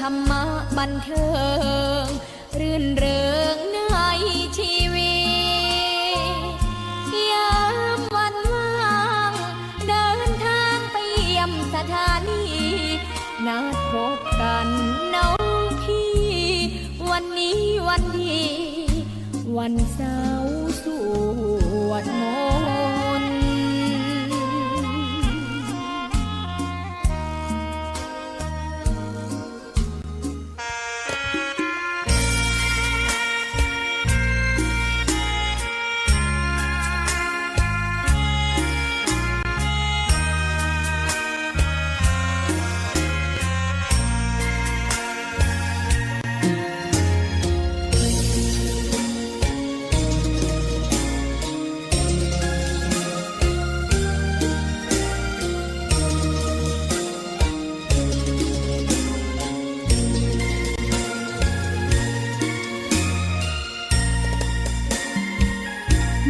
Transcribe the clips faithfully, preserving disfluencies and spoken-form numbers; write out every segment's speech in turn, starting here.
รรมะบันเทิง รื่นเริงในชีวิต ยามวันว่าง เดินทางไปเยี่ยมสถานี นัดพบกันน้องพี่ วันนี้วันดี วันเสาร์สวดมนต์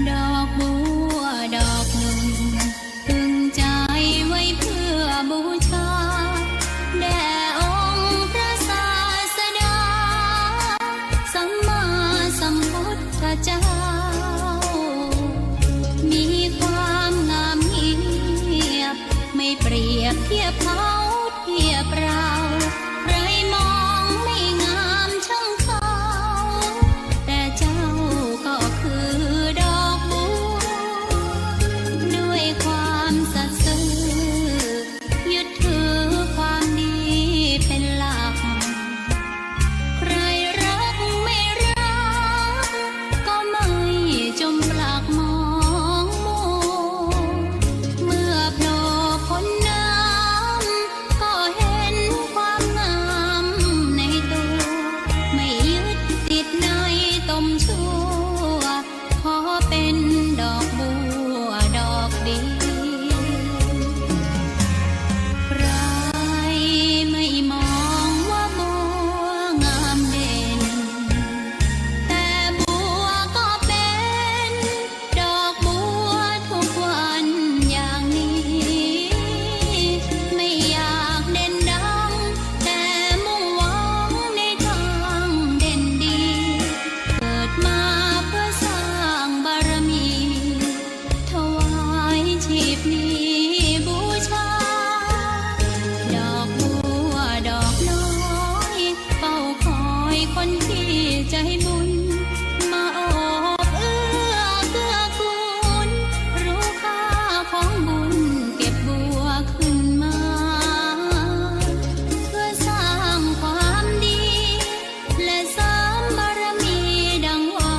ดอกบัวดอกหนึ่ง ตึงใจไว้เพื่อบูชา แด่องค์พระศาสดา สัมมาสัมพุทธเจ้า มีความงามเงียบ ไม่เปรียบเทียบเขาเทียบเรา ใครมองไม่งามช่างเขา แต่เจ้าก็คือดอกบัว ด้วยความสัตย์ซื่อ ยึดถือความดีเป็นหลัก ใครรักไม่รัก ก็ไม่จมปลักมองมัว เมื่อโผล่พ้นน้ำ ก็เห็นความงามในตัว ไม่ยึดติดในตมชั่ว ขอเป็นดอกบัวดอกเดียว ใครไม่มองว่าบัวงามเด่น แต่บัวก็เป็นดอกบัวทุกวันอย่างนี้ ไม่อยากเด่นดัง แต่มุ่งหวังในทางเด่นดี เกิดมาเพื่อสร้างบารมี ถวายชีพนี้บูชา ดอกบัวดอกน้อย เฝ้าคอยคนที่ใจบุญ มาโอบเอื้อเกื้อกูล รู้ค่าของบุญเก็บบัวขึ้นมา เพื่อสร้างความดี และเสริมบารมีดังว่า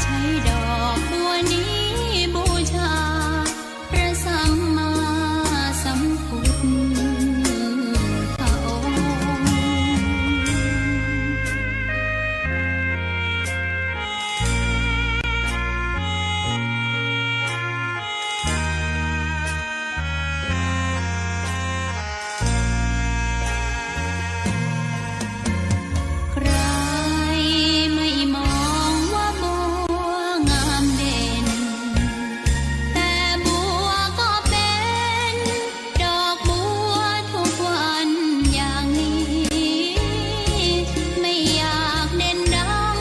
ใช้ดอกบัวนี้บูชา พระสัมมาสัมพุทธองค์ ใครไม่มองว่าบัวงามเด่น แต่บัวก็เป็นดอกบัวทุกวันอย่างนี้ ไม่อยากเด่นดัง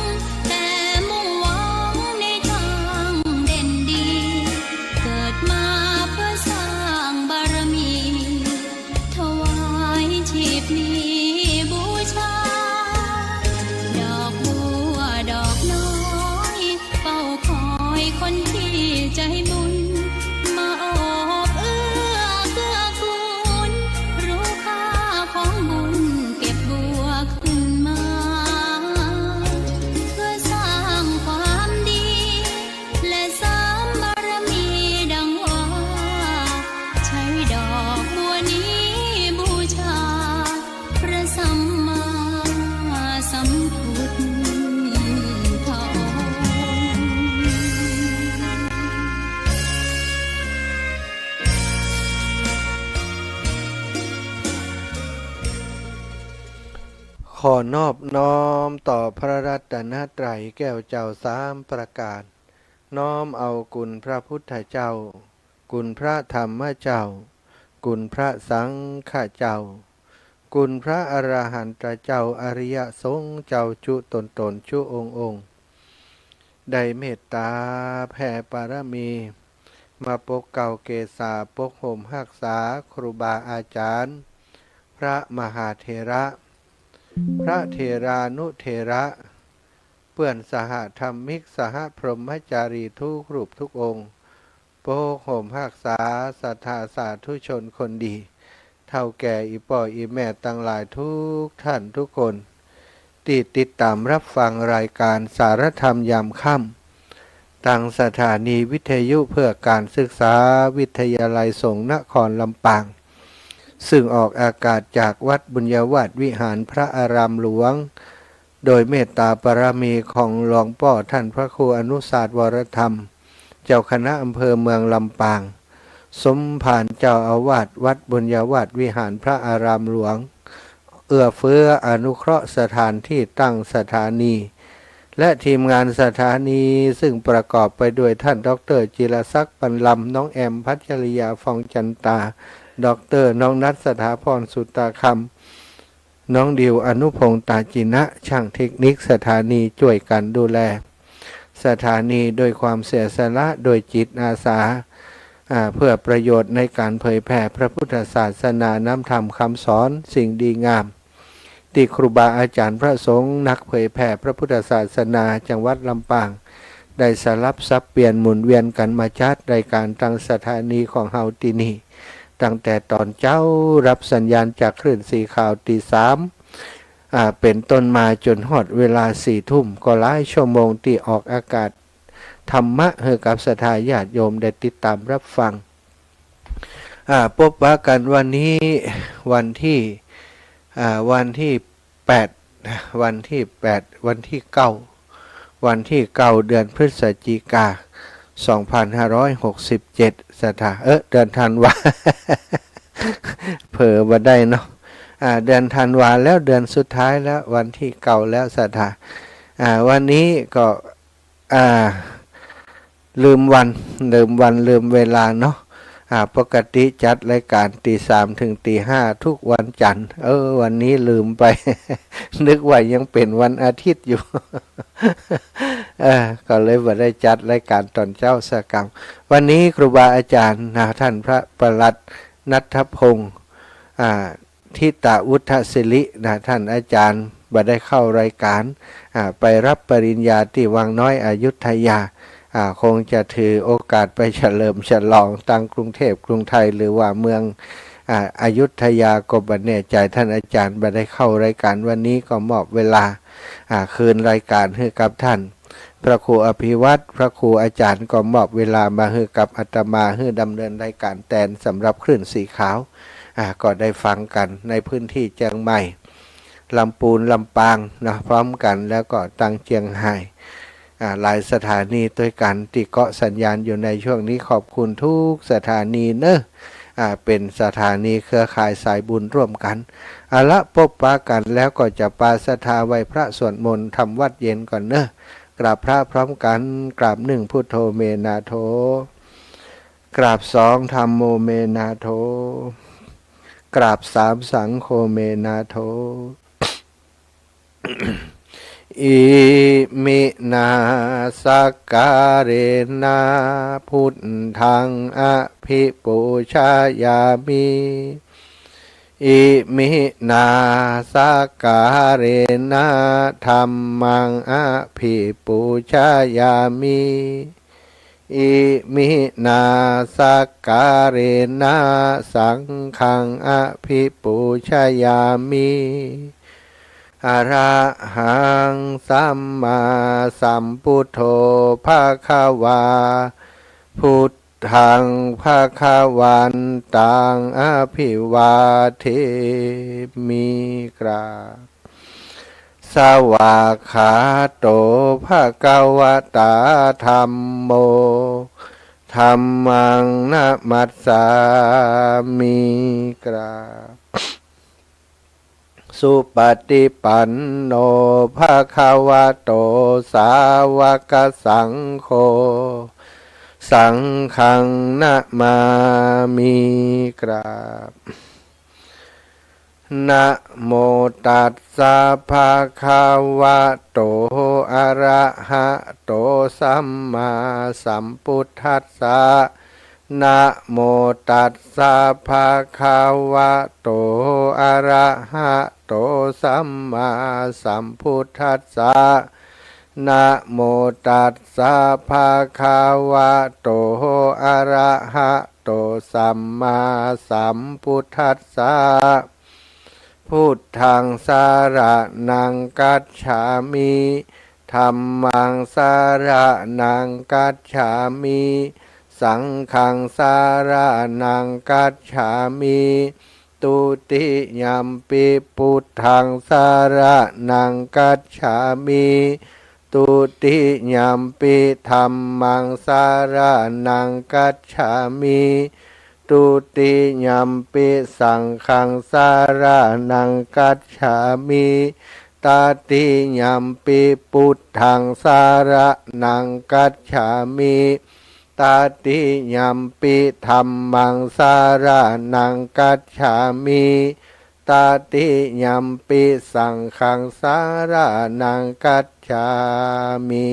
แต่มุ่งหวังในทางเด่นดี เกิดมาเพื่อสร้างบารมี ถวายชีพนี้บูชา ดอกบัวดอกน้อย เฝ้าคอยคนที่ใจบุญ มาโอบเอื้อเกื้อกูล รู้ค่าของบุญเก็บบัวขึ้นมา เพื่อสร้างความดี และเสริมบารมีดังว่า ใช้ดอกบัวนี้บูชา พระสัมมาสัมพุทธองค์ ขอนอบน้อมต่อพระรัตนตรัยแก้วเจ้าสามประการ น้อมเอาคุณพระพุทธเจ้า คุณพระธรรมเจ้า คุณพระสังฆเจ้า คุณพระอรหันตเจ้าอริยสงฆ์เจ้าจุ๊ต๋นๆ จุ๊องค์ๆ ได้เมตต๋าแผ่ปารมี มาปกเกล้าเกษา ปกห่มฮักษาครูบาอาจ๋ารย์ พระมหาเถระ พระเถรานุเถระ เปื้อนสหธรรมิก สหพรหมจารีทุกรูปทุกองค์ ปกห่มฮักษาศรัทธาสาธุชนคนดี เฒ่าแก่อี่ป้ออี่แม่ตังหลายทุกท่านทุกคน ตี้ติดต๋ามฮับฟังรายก๋านสารธรรมยามค่ำ ตางสถานีวิทยุเพื่อการศึกษา วิทยาลัยสงฆ์นครลำปาง ซึ่งออกอากาศจากวัดบุญญาวาสวิหารพระอารามหลวง โดยเมตต๋าปารมีของหลวงป้อท่านพระครูอนุศาสน์ วรธรรม เจ้าคณะอำเภอเมืองลำปาง สมภารเจ้าอาวาสวัดบุญญาวาสวิหารพระอารามหลวง เอื้อเฟื้ออนุเคราะห์สถานที่ตั้งสถานี และทีมงานสถานี ซึ่งประกอบไปด้วยท่านด็อกเตอร์จิรศักดิ์ ปันลำ น้องแอม พัชริยา ฟองจันตา ด็อกเตอร์ น้องนัท สถาพร สุตตาคำ น้องดิว อนุพงษ์ ตาจินะ ช่างเทคนิคสถานีจ้วยกั๋นดูแลสถานีโดยความเสียสละ โดยจิตอาสา อ่า เพื่อประโยชน์ในก๋านเผยแผ่พระพุทธศาสนา น้ำธรรมคำสอน สิ่งดีงาม ตี้ครูบาอาจ๋ารย์พระสงฆ์นักเผยแผ่พระพุทธศาสนาจังหวัดลำปาง ได้สลับสับเปลี่ยนหมุนเวียนกั๋นมาจัดรายก๋านตางสถานีของเฮาตี้นี่ ตั้งแต่ต๋อนเจ๊าฮับสัญญาณจากคลื่นสีขาวตี๋สาม อ่า เป๋นต้นมาจ๋นฮอดเวลาสี่ทุ่ม ก็หลายชั่วโมงตี้ออกอากาศธรรมะหื้อกับศรัทธาญาติโยมได้ติดต๋ามฮับฟัง อ่า ปบปะกั๋นวันนี้วันตี้ อ่า วันตี้แปด วันตี้แปด วันตี้เก้า วันตี้เก้า เดือนพฤศจิกา สองพันห้าร้อยหกสิบเจ็ด ศรัทธา เออ เดือนธันวา เผลอบ่ได้เนาะ อ่า เดือนธันวาแล้ว เดือนสุดท้ายแล้ว วันตี้เก้าแล้ว ศรัทธา อ่า วันนี้ก็ อ่า ลืมวัน ลืมวัน ลืมเวลาเนาะ อ่า ปกติจัดรายก๋านตี๋สามเถิงตี๋ห้าทุกวันจันทร์ เออ วันนี้ลืมไป นึกว่ายังเป๋นวันอาทิตย์อยู่ เออ ก็เลยบ่ได้จัดรายก๋านต๋อนเจ๊าสักกำ วันนี้ครูบาอาจ๋ารย์นะ ท่านพระปลัดณัฐพงษ์ อ่า ทิตาวุฒศิรินะ ท่านอาจ๋ารย์บ่ได้เข้ารายก๋าน อ่า ไปฮับปริญญาตี้วังน้อยอยุธยา อ่า คงจะถือโอกาสไปเฉลิมฉลองตางกรุงเทพกรุงไทย หรือว่าเมือง อ่า อยุธยาก็บ่แน่ใจ๋ ท่านอาจ๋ารย์บ่ได้เข้ารายก๋าน วันนี้ก็มอบเวลา อ่า คืนรายก๋านหื้อกับท่าน พระครูอภิวัฒน์ พระครูอาจ๋ารย์ก็มอบเวลามาหื้อกับอาตมาหื้อดำเนินรายก๋านแตนสำหรับคลื่นสีขาว อ่า ก็ได้ฟังกั๋นในพื้นตี้เจียงใหม่ ลำปูน ลำปางเนาะ พร้อมกั๋น แล้วก็ตางเจียงฮาย อ่า หลายสถานีตวยกั๋นตี้เกาะสัญญาณอยู่ในช่วงนี้ ขอบคุณทุกสถานีเนาะ อ่า เป๋นสถานีเครือข่ายสายบุญร่วมกั๋น เอาละ ปบปะกั๋นแล้วก็จะปาศรัทธาไหว้พระสวดมนต์ทำวัตรเย็นก่อนเนาะ กราบพระพร้อมกั๋น กราบหนึ่ง พุทโธ เม นะ โถ กราบสอง ธัมโม เม นะ โถ กราบสาม สังโฆ เม นะ โถ อิมินา สักการะนะ พุทธัง อภิปูชยามิ อิมินา สักการะนะ ธัมมัง อภิปูชยามิ อิมินา สักการะนะ สังฆัง อภิปูชยามิ อะระหัง สัมมาสัมพุทโธ ภะคะวา พุทธัง ภะคะวันตัง อะภิวาเทมิ กราบ สวากขาโต ภะคะวะตา ธัมโม ธัมมัง นะมัสสามิ กราบ สุปฏิปันโน ภะคะวะโต สาวกสังโฆ สังฆัง นะมามิ กราบ นะโมตัสสะ ภะคะวะโต อะระหะโต สัมมาสัมพุทธัสสะ นะโมตัสสะ ภะคะวะโต อะระหะโต สัมมาสัมพุทธัสสะ นะโมตัสสะ ภะคะวะโต อะระหะโต สัมมาสัมพุทธัสสะ พุทธัง สะระณัง คัจฉามิ ธัมมัง สะระณัง คัจฉามิ สังฆัง สะระณัง คัจฉามิ ทุติยัมปิ พุทธัง สะระณัง คัจฉามิ ทุติยัมปิ ธัมมัง สะระณัง คัจฉามิ ทุติยัมปิ สังฆัง สะระณัง คัจฉามิ ตติยัมปิ พุทธัง สะระณัง คัจฉามิ ตติยัมปิ ธัมมัง สะระณัง คัจฉามิ ตติยัมปิ สังฆัง สะระณัง คัจฉามิ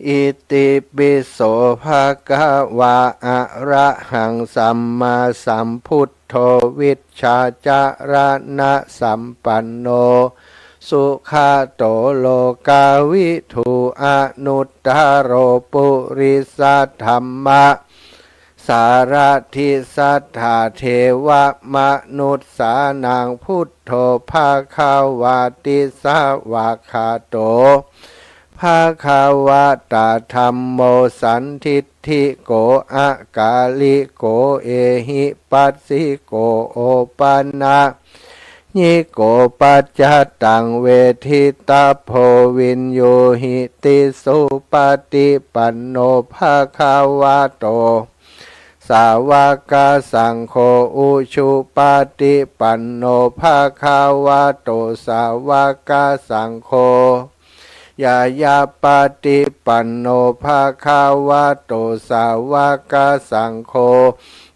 อิติปิโส ภะคะวะ อะระหัง สัมมาสัมพุทโธ วิชชาจารณะสัมปันโน สุขะโต โลกาวิทู อนุตตะโร ปุริสะธัมมะ สารถิ สัตถาเทวะมนุสสานัง พุทโธ ภะคะวะติ สะวากขาโต ภะคะวะตา ธัมโม สันทิฏฐิโก อะกาลิโก เอหิปัสสิโก โอปะนะยิโก ปัจจะตัง เวทิตะโพ วิญญูหิติ สุปะติปันโน ภะคะวะโต สาวกสังโฆ อุชุปะติปันโน ภะคะวะโต สาวกสังโฆ ญาณปะติปันโน ภะคะวะโต สาวกสังโฆ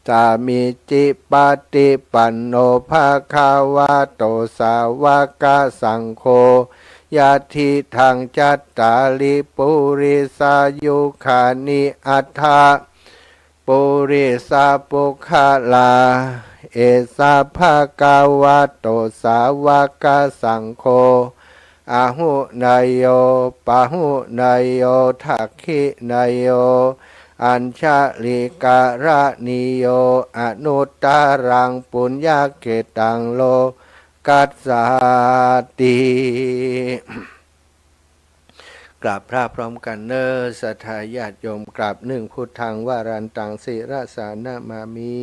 สามีจิปะติปันโน ภะคะวะโต สาวกสังโฆ ยัตถิตัง จัตตาริ ปุริสายุคานิ อัตถะ ปุริสปุคคลา เอสะ ภะคะวะโต สาวกสังโฆ อาหุเนยโย ปะหุเนยโย ทักขิเนยโย อัญชะลิกะระณีโย อนุตตะรัง ปุญญะเขตัง โลกัสสาติ กราบพระพร้อมกั๋นเน่อ ศรัทธาญาติโยม กราบหนึ่ง พุทธัง วรันตัง ศิรสานะมามิ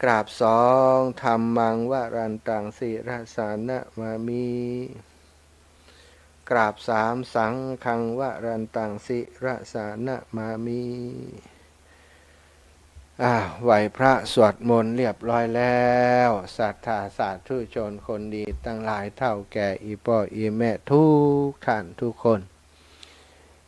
กราบสอง ธัมมัง วรันตัง ศิรสานะมามิ กราบสาม สังฆัง วรันตัง ศิรสานะมามิ อ่า ไหว้พระสวดมนต์เรียบร้อยแล้ว ศรัทธาสาธุชนคนดีตังหลาย เฒ่าแก่อี่ป้ออี่แม่ทุกท่านทุกคน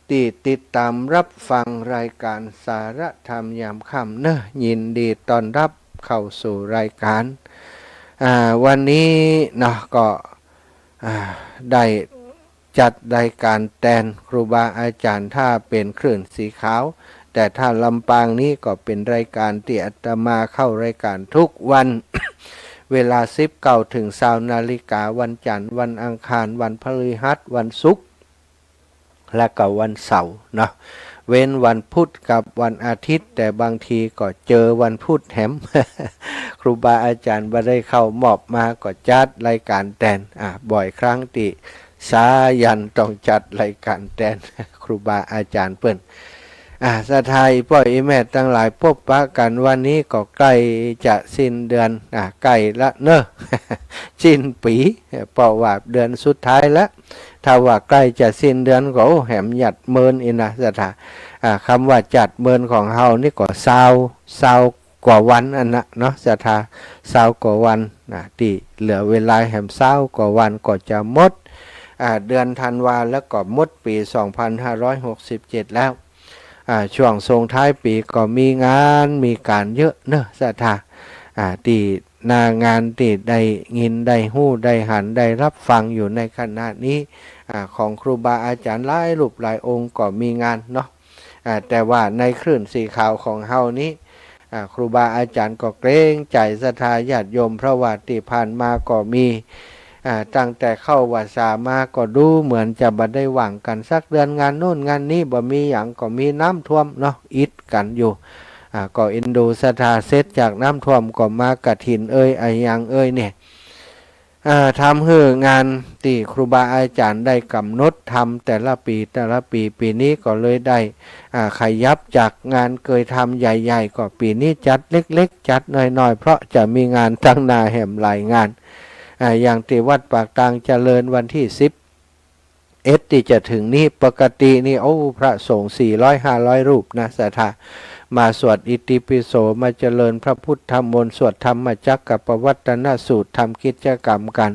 ตี้ติดต๋ามฮับฟังรายก๋านสาระธรรมยามค่ำเน่อ ยินดีต้อนฮับเข้าสู่รายก๋าน อ่า วันนี้เนาะ ก็ อ่า ได้จัดรายก๋านแตนครูบาอาจ๋ารย์ ถ้าเป๋นคลื่นสีขาว แต่ถ้าลำปางนี้ก็เป๋นรายก๋านตี้อาตมาเข้ารายก๋านทุกวัน เวลาสิบเก้าเถิงซาวนาฬิกา วันจันทร์ วันอังคาร วันพฤหัส วันศุกร์ และก็วันเสาร์เนาะ เว้นวันพุธกับวันอาทิตย์ แต่บางทีก็เจอวันพุธแหม ครูบาอาจ๋ารย์บ่ได้เข้ามอบมา ก็จัดรายก๋านแตน อ่ะ บ่อยครั้งตี้สายันต้องจัดรายก๋านแตน ครูบาอาจ๋ารย์เปิ้น อ่ะ ศรัทธาอี่ป้ออี่แม่ตังหลาย พบปะกั๋นวันนี้ก็ใก้จะสิ้นเดือน อ่ะ ใก้ละเน่อ สิ้นปี๋ เพราะว่าเดือนสุดท้ายละ ถ้าว่าใก้จะสิ้นเดือนก็ โอ้ แหมหยัดเมินอี้นะ ศรัทธา อ่า กำว่าหยัดเมินของเฮานี่ก็ซาว ซาวกว่าวันอันนะเนาะ ศรัทธา ซาวกว่าวันนะ ตี้เหลือเวลาแหมซาวกว่าวันก็จะหมด อ่า เดือนธันวาแล้วก็หมดปี๋สองพันห้าร้อยหกสิบเจ็ดแล้ว อ่า ช่วงส่งท้ายปี๋ก็มีงานมีก๋านเยอะเนาะ ศรัทธา อ่า ตี้หน้างานตี้ได้ยินได้ฮู้ได้หันได้ฮับฟังอยู่ในขณะนี้ อ่า ของครูบาอาจ๋ารย์หลายรูปหลายองค์ก็มีงานเนาะ อ่า แต่ว่าในคลื่นสีขาวของเฮานี้ อ่า ครูบาอาจ๋ารย์ก็เกรงใจ๋ศรัทธาญาติโยม เพราะว่าตี้ผ่านมาก็มี อ่า ตั้งแต่เข้าวัสสามาก็ดูเหมือนจะบ่ได้ว่างกั๋นสักเดือน งานโน่นงานนี้บ่มีหยัง ก็มีน้ำท่วมเนาะ อิดกั๋นอยู่ อ่า ก็เอ็นดูศรัทธา เสร็จจากน้ำท่วมก็มากฐินเอย อะหยังเอยเนี่ย อ่า ทำหื้องานตี้ครูบาอาจ๋ารย์ได้ก๋ำหนดทำแต่ละปี๋แต่ละปี๋ ปี๋นี้ก็เลยได้ อ่า ขยับจากงานเกยทำใหญ่ๆ ก็ปี๋นี้จัดเล็กๆ จัดน้อยๆ เพราะจะมีงานตังหน้าแหมหลายงาน อ่า อย่างตี้วัดปากตางเจริญวันตี้สิบเอ็ดตี้จะเถิงนี้ ปกตินี่ โอ้ พระสงฆ์สี่ร้อยห้าร้อยรูปนะ ศรัทธา มาสวดอิติปิโส มาเจริญพระพุทธมนต์ สวดธรรมจักรกัปปวัตตนสูตร ทำกิจกรรมกั๋น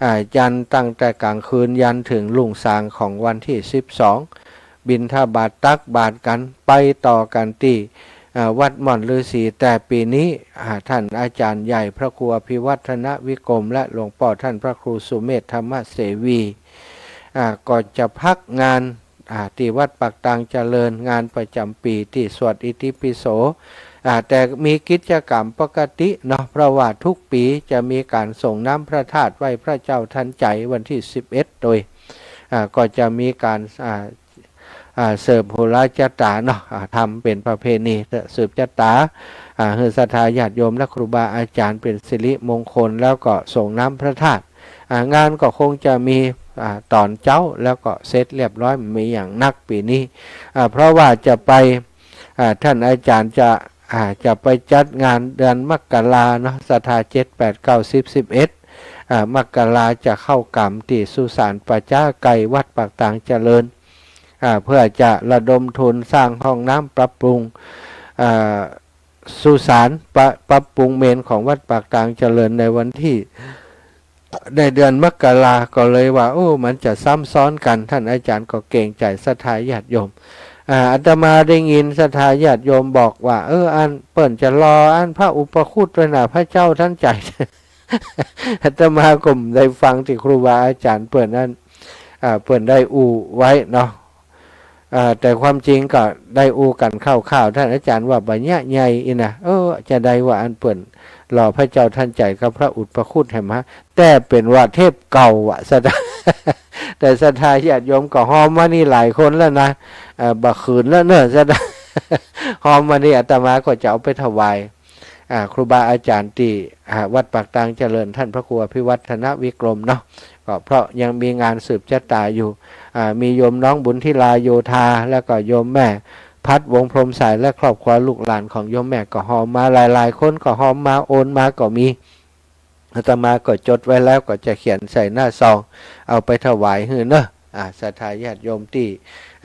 อ่า ยันตั้งแต่ก๋างคืนยันเถิงรุ่งสางของวันตี้สิบสอง บิณฑบาตตักบาตรกั๋น ไปต่อกั๋นตี้ อ่า วัดม่อนฤๅษี แต่ปี๋นี้ อ่า ต้านอาจ๋ารย์ใหญ่พระครูอภิวัฒนวิกรม และหลวงป้อต้านพระครูสุเมธธรรมเสวี อ่า ก็จะพักงาน อ่า ตี้วัดปากตางเจริญ งานประจ๋ำปี๋ตี้สวดอิติปิโส อ่า แต่มีกิจกรรมปกติเนาะ เพราะว่าทุกปี๋จะมีก๋านสรงน้ำพระธาตุไหว้พระเจ้าทันใจ๋วันตี้สิบเอ็ดโดย อ่า ก็จะมีก๋าน อ่า อ่า สืบหูราชะต๋าเนาะ อ่า ทำเป๋นประเพณีสืบชะต๋า อ่า หื้อศรัทธาญาติโยมและครูบาอาจ๋ารย์เป๋นสิริมงคล แล้วก็สรงน้ำพระธาตุ อ่า งานก็คงจะมี อ่า ต๋อนเจ๊าแล้วก็เสร็จเรียบร้อย บ่มีหยังนักปี๋นี้ อ่า เพราะว่าจะไป อ่า ต้านอาจ๋ารย์จะ อ่า จะไปจัดงานเดือนมกราเนาะ ศรัทธา เจ็ด แปด เก้า สิบ สิบเอ็ด อ่า มกราจะเข้ากรรมตี้สุสานป่าจ๊าใก้วัดปากตางเจริญ อ่า เพื่อจะระดมทุนสร้างห้องน้ำปรับปรุง อ่า สุสาน ปะ- ปรับปรุงเมรุของวัดปากตางเจริญในวันตี้ ในเดือนมกรา ก็เลยว่า โอ้ มันจะซ้ำซ้อนกั๋น ต้านอาจ๋ารย์ก็เกรงใจ๋ศรัทธาญาติโยม อ่า อาตมาได้ยินศรัทธาญาติโยมบอกว่า เออ อันเปิ้นจะหล่ออันพระอุปคุตด้วยนะ พระเจ้าทันใจ๋ อาตมาก็ได้ฟังตี้ครูบาอาจ๋ารย์เปิ้นอั้น อ่า เปิ้นได้อู้ไว้เนาะ อ่า แต่ความจริงก็ได้อู้กั๋นคร่าวๆ ต้านอาจ๋ารย์ว่าบ่ใหญ่อินะ เออ จะใดว่าอันเปิ้นหล่อพระเจ้าทันใจ๋กับพระอุปคุตแหมฮะ แต่เป๋นว่าเทปเก่าอะ ศรัทธา แต่ศรัทธาญาติโยมก็ฮอมมานี่หลายคนแล้วนะ เอ่อ บ่เขินแล้วเนาะ ศรัทธา ฮอมมานี่อาตมาก็จะเอาไปถวาย อ่า ครูบาอาจ๋ารย์ตี้ อ่า วัดปากตางเจริญ ต้านพระครูอภิวัฒนวิกรมเนาะ ก็เพราะยังมีงานสืบชะต๋าอยู่ อ่า มีโยมน้องบุญธิลาโยธา แล้วก็โยมแม่พัดวงศ์พรหมสาย และครอบครัวลูกหลานของโยมแม่ก็ฮอมมา หลายๆ คนก็ฮอมมา โอนมาก็มี อาตมาก็จดไว้แล้ว ก็จะเขียนใส่หน้าซอง เอาไปถวายหื้อเนาะ อ่า ศรัทธาญาติโยมตี้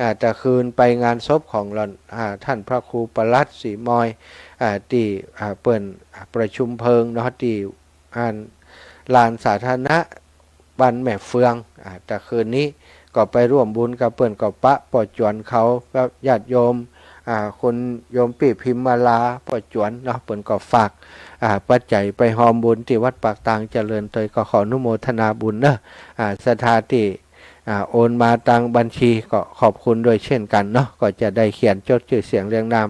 อ่า ตะคืนไปงานศพของหล่อน อ่า ต้านพระครูประหลัดศรีมอย อ่า ตี้ อ่า เปิ้น อ่า ประชุมเพลิงเนาะ ตี้ อ่า ลานสาธารณะบ้านแม่เฟือง อ่า ตะคืนนี้ก็ไปร่วมบุญกับเปิ้น ก็ปะป้อจวนเขา กับญาติโยม อ่า คุณโยมปี้พิมมาลา ป้อจวนเนาะ เปิ้นก็ฝาก อ่า ปัจจัยไปฮอมบุญตี้วัดปากตางเจริญ โตยก็ขออนุโมทนาบุญเนาะ อ่า ศรัทธาตี้ อ่า โอนมาตางบัญชีก็ขอบคุณด้วยเช่นกั๋นเนาะ ก็จะได้เขียนจดจื้อเสียงเรียงนาม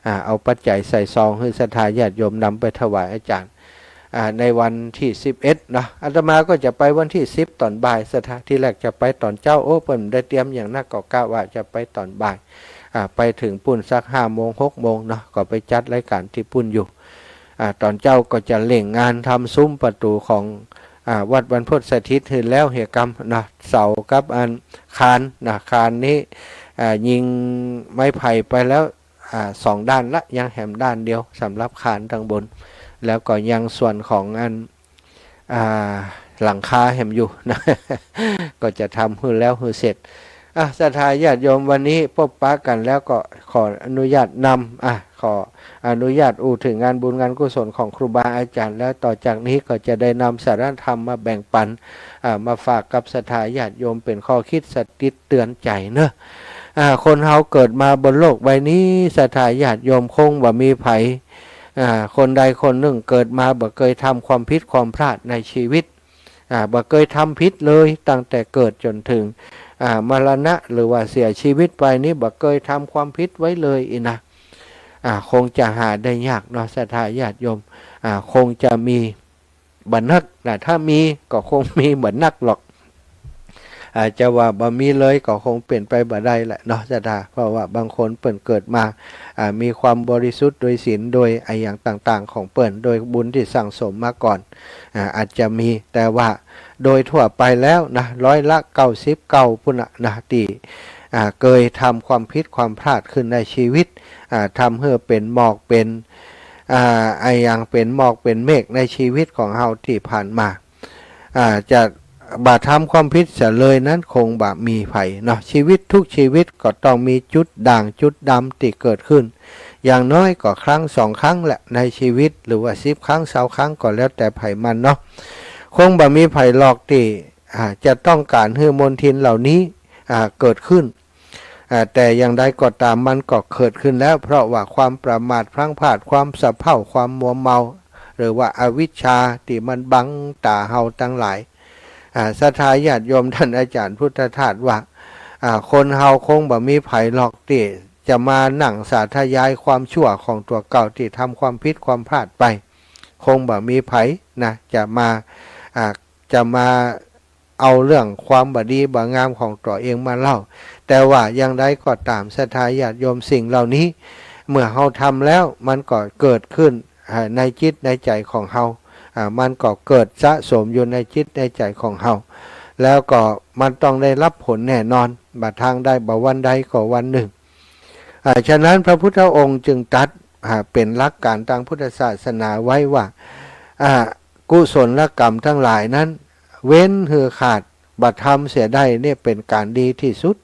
อ่า เอาปัจจัยใส่ซองหื้อศรัทธาญาติโยมนำไปถวายอาจ๋ารย์ อ่า ในวันตี้สิบเอ็ดเนาะ อาตมาก็จะไปวันตี้สิบต๋อนบ่าย ศรัทธา ตี้แรกจะไปต๋อนเจ๊า โอ้ เปิ้นได้เตรียมหยังนัก ก็กะว่าจะไปต๋อนบ่าย อ่า ไปเถิงปู๊นสักห้าโมงหกโมงเนาะ ก็ไปจัดรายก๋านตี้ปู๊นอยู่ อ่า ต๋อนเจ๊าก็จะเร่งงานทำซุ้มประตู๋ของ อ่า วัดบรรพตสถิตหื้อแล้วเหียกำเนาะ เสากับอันคานนะ คานนี้ อ่า ยิงไม้ไผ่ไปแล้ว อ่า สองด้านละ ยังแหมด้านเดียวสำหรับคานตางบน แล้วก็ยังส่วนของอัน อ่า หลังคาแหมอยู่นะ ก็จะทำหื้อแล้วหื้อเสร็จ อ่ะ ศรัทธาญาติโยม วันนี้ปะปะกั๋นแล้วก็ขออนุญาตนำ อ่ะ ขออนุญาตอู้เถิงงานบุญงานกุศลของครูบาอาจ๋ารย์ แล้วต่อจากนี้ก็จะได้นำสาระธรรมมาแบ่งปัน อ่า มาฝากกับศรัทธาญาติโยมเป๋นข้อคิดสติเตือนใจ๋เนาะ อ่า คนเฮาเกิดมาบนโลกใบนี้ ศรัทธาญาติโยม คงบ่มีใผ อ่า คนใดคนนึ่งเกิดมาบ่เกยทำความผิดความพลาดในชีวิต อ่า บ่เกยทำผิดเลย ตั้งแต่เกิดจ๋นเถิง อ่า มรณะ หรือว่าเสียชีวิตไปนี้ บ่เกยทำความผิดไว้เลยอี้นะ อ่า คงจะหาได้ยากเนาะ ศรัทธาญาติโยม อ่า คงจะมีบ่นักนะ ถ้ามีก็คงมีบ่นักหรอก อาจจะว่าบ่มีเลยก็คงเป๋นไปบ่ได้แหละเนาะ ศรัทธา เพราะว่าบางคนเปิ้นเกิดมา อ่า มีความบริสุทธิ์โดยศีล โดยอะหยังต่างๆ ของเปิ้น โดยบุญตี้สั่งสมมาก่อน อ่า อาจจะมี แต่ว่าโดยทั่วไปแล้วนะ ร้อยละเก้าสิบเก้าพุ้นน่ะนะ ตี้ อ่า เกยทำความผิดความพลาดขึ้นในชีวิต อ่า ทำหื้อเป๋นหมอกเป๋น อ่า อะหยังเป๋นหมอกเป๋นเมฆในชีวิตของเฮาตี้ผ่านมา อ่า จะบ่ทำความผิดเสียเลยนั้นคงบ่มีใผเนาะ ชีวิตทุกชีวิตก็ต้องมีจุดด่างจุดดำตี้เกิดขึ้น อย่างน้อยก็ครั้งสองครั้งแหละในชีวิต หรือว่าสิบครั้งซาวครั้งก็แล้วแต่ใผมันเนาะ คงบ่มีใผหรอกตี้ อ่า จะต้องก๋านหื้อมลทินเหล่านี้ อ่า เกิดขึ้น อ่า แต่อย่างใดก็ต๋ามมันก็เกิดขึ้นแล้ว เพราะว่าความประมาทพลั้งพลาด ความสะเพร่า ความมัวเมา หรือว่าอวิชชาตี้มันบังต๋าเฮาตังหลาย อ่า ศรัทธาญาติโยม ท่านอาจารย์พุทธทาสว่า อ่า คนเฮาคงบ่มีใผหรอกตี้จะมานั่งสาธยายความชั่วของตั๋วเก่าตี้ทำความผิดความพลาดไป คงบ่มีใผนะ จะมา อ่า จะมา เอาเรื่องความบ่ดีบ่งามของตั๋วเองมาเล่า แต่ว่าอย่างใดก็ต๋าม ศรัทธาญาติโยม สิ่งเหล่านี้ เมื่อเฮาทำแล้วมันก็เกิดขึ้น อ่า ในจิตในใจ๋ของเฮา อ่า มันก็เกิดสะสมอยู่ในจิตในใจ๋ของเฮา แล้วก็มันต้องได้ฮับผลแน่นอน บ่ทางใด บ่วันใดก็วันนึ่ง อ่า ฉะนั้นพระพุทธองค์จึงตรัส อ่า เป๋นหลักก๋านตางพุทธศาสนาไว้ว่า อ่า กุศลกรรมตังหลายนั้น เว้นหื้อขาด บ่ทำเสียได้ เนี่ยเป๋นก๋านดีตี้สุด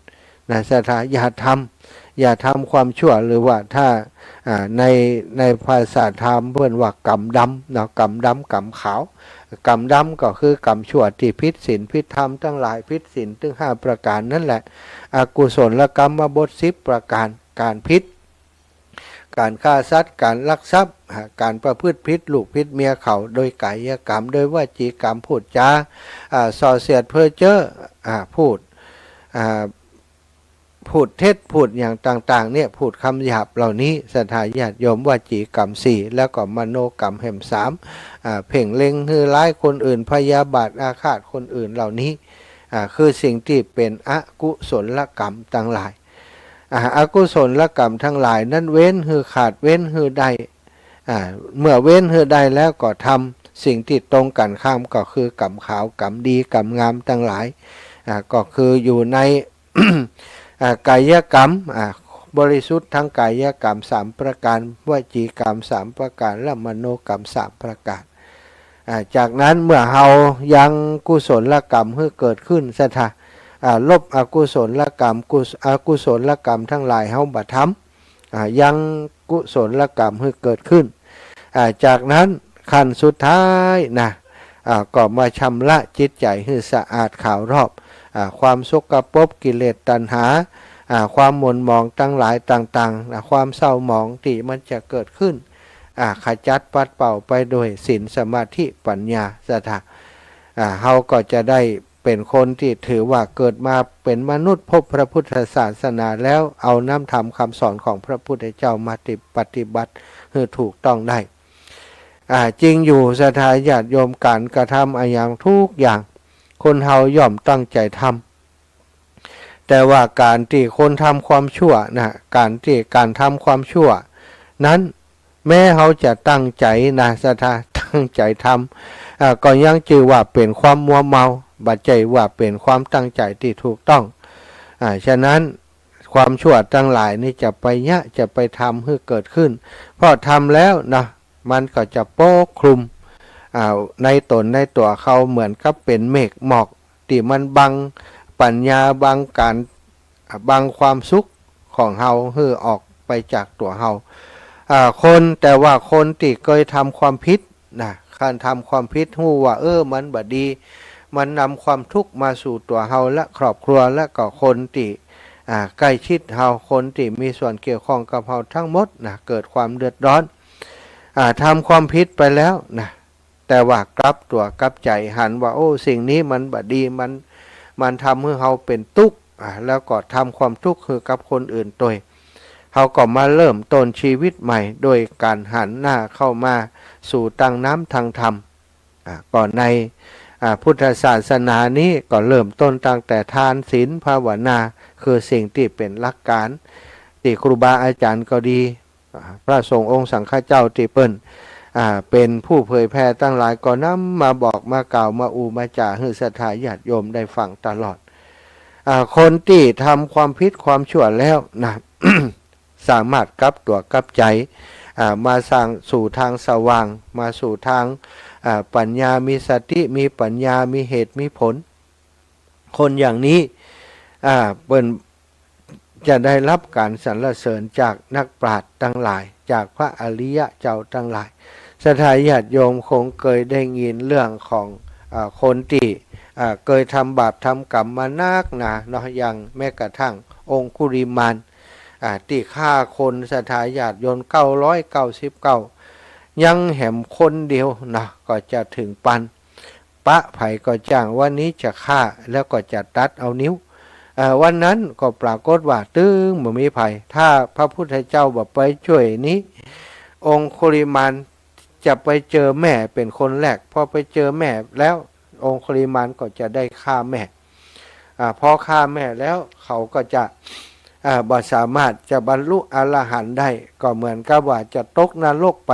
นะ ศรัทธา อย่าทำ อย่าทำความชั่ว หรือว่าถ้า อ่า ใน ในภาษาธรรมเปิ้นว่ากรรมดำเนาะ กรรมดำ กรรมขาว กรรมดำก็คือกรรมชั่วตี้ผิดศีลผิดธรรมตังหลาย ผิดศีลตึงห้าประก๋านนั่นแหละ อกุศลกรรมบทสิบประก๋าน ก๋านผิด ก๋านฆ่าสัตว์ ก๋านลักทรัพย์ อ่า ก๋านประพฤติผิดลูกผิดเมียเขา โดยก๋ายกรรม โดยวจีกรรม พูดจา อ่า ส่อเสียดเพ้อเจ้อ อ่า พูด อ่า พูดเท็จ พูดอย่างต่างๆ เนี่ย พูดกำหยาบเหล่านี้ ศรัทธาญาติโยม วจีกรรมสี่ แล้วก็มโนกรรมแหมสาม อ่า เพ่งเล็งหื้อร้ายคนอื่น พยาบาทอาฆาตคนอื่นเหล่านี้ อ่า คือสิ่งตี้เป๋นอกุศลกรรมตังหลาย อ่า อกุศลกรรมตังหลายนั้นเว้นหื้อขาด เว้นหื้อได้ อ่า เมื่อเว้นหื้อได้แล้วก็ทำสิ่งตี้ตรงกั๋นข้าม ก็คือกรรมขาว กรรมดี กรรมงามตังหลาย อ่า ก็คืออยู่ใน อ่า ก๋ายกรรม อ่า บริสุทธิ์ตางก๋ายกรรมสามประก๋าน วจีกรรมสามประก๋าน และมโนกรรมสามประก๋าน อ่า จากนั้นเมื่อเฮายังกุศลกรรมหื้อเกิดขึ้น ศรัทธา อ่า ลบอกุศลกรรม กุศ- อกุศลกรรมตังหลายเฮาบ่ทำ อ่า ยังกุศลกรรมหื้อเกิดขึ้น อ่า จากนั้นขั้นสุดท้ายนะ อ่า ก็มาชำระจิตใจ๋หื้อสะอาดขาวรอบ อ่า ความสกปรก กิเลสตัณหา อ่า ความหม่นหมองตังหลายต่างๆ นะ ความเศร้าหมองตี้มันจะเกิดขึ้น อ่า ขจัดปัดเป่าไปโดยศีล สมาธิ ปัญญา ศรัทธา อ่า เฮาก็จะได้เป๋นคนตี้ถือว่าเกิดมาเป๋นมนุษย์ พบพระพุทธศาสนาแล้ว เอาน้ำธรรมคำสอนของพระพุทธเจ้ามาติ- ปฏิบัติหื้อถูกต้องได้ อ่า จริงอยู่ ศรัทธาญาติโยม ก๋านกระทำอะหยังทุกอย่าง คนเฮาย่อมตั้งใจ๋ทำ แต่ว่าก๋านตี้คนทำความชั่วนะ ก๋านตี้ ก๋านทำความชั่วนั้น แม้เฮาจะตั้งใจ๋นะ ศรัทธา ตั้งใจ๋ทำ อ่า ก็ยังจื้อว่าเป๋นความมัวเมา บ่ใจ้ว่าเป๋นความตั้งใจ๋ตี้ถูกต้อง อ่า ฉะนั้นความชั่วตังหลายนี้จะไปเยียะ จะไปทำหื้อเกิดขึ้น เพราะทำแล้วนะ มันก็จะปกคลุม อ่า ในต๋นในตั๋วเฮาเหมือนกับเป๋นเมฆหมอก ตี้มันบังปัญญา บังก๋าน อ่า บังความสุขของเฮาหื้อออกไปจากตั๋วเฮา อ่า คน แต่ว่าคนตี้เกยทำความผิดนะ คันทำความผิดฮู้ว่า เออ มันบ่ดี มันนำความทุกข์มาสู่ตั๋วเฮาและครอบครัว และก็คนตี้ อ่า ใก้ชิดเฮา คนตี้มีส่วนเกี่ยวข้องกับเฮาตึงหมดนะ เกิดความเดือดร้อน อ่า ทำความผิดไปแล้วนะ แต่ว่ากลับตั๋วกลับใจ๋ หันว่า โอ้ สิ่งนี้มันบ่ดี มัน มันทำหื้อเฮาเป๋นตุ๊กข์ อ่า แล้วก็ทำความตุ๊กข์หื้อกับคนอื่นตวย เฮาก็มาเริ่มต้นชีวิตใหม่ โดยก๋านหันหน้าเข้ามาสู่ตางน้ำตางธรรม อ่า ก็ใน อ่า พุทธศาสนานี้ก็เริ่มต้นตั้งแต่ทาน ศีล ภาวนา คือสิ่งตี้เป๋นหลักการ ตี้ครูบาอาจ๋ารย์ก็ดี อ่า พระสงฆ์องค์สังฆเจ้าตี้เปิ้น อ่า เป๋นผู้เผยแผ่ตังหลายก็นำมาบอกมากล่าวมาอู้มาจ๋าหื้อศรัทธาญาติโยมได้ฟังตลอด อ่า คนตี้ทำความผิดความชั่วแล้วนะ สามารถกลับตั๋วกลับใจ๋ อ่า มาสร้างสู่ตางสว่าง มาสู่ตาง อ่า ปัญญา มีสติ มีปัญญา มีเหตุมีผล คนอย่างนี้ อ่า เปิ้นจะได้ฮับก๋านสรรเสริญจากนักปราชญ์ตังหลาย จากพระอริยะเจ้าตังหลาย ศรัทธาญาติโยมคงเกยได้ยินเรื่องของ อ่า คนตี้ อ่า เกยทำบาปทำกรรมมานักหนาเนาะ อย่างแม้กระทั่งองคุลิมาน อ่า ตี้ฆ่าคน ศรัทธาญาติโยม เก้าร้อยเก้าสิบเก้า ยังแหมคนเดียวนะ ก็จะเถิงปาน ปะใผก็จ้าง วันนี้จะฆ่า แล้วก็จะตัดเอานิ้ว เอ่อ วันนั้นก็ปรากฏว่าตึงบ่มีใผ ถ้าพระพุทธเจ้าบ่ไปจ้วยนี้ องคุลิมานจะไปเจอแม่เป๋นคนแรก พอไปเจอแม่แล้ว องคุลิมานก็จะได้ฆ่าแม่ อ่า พอฆ่าแม่แล้วเขาก็จะ อ่า บ่สามารถจะบรรลุอรหันต์ได้ ก็เหมือนกับว่าจะตกนรกไป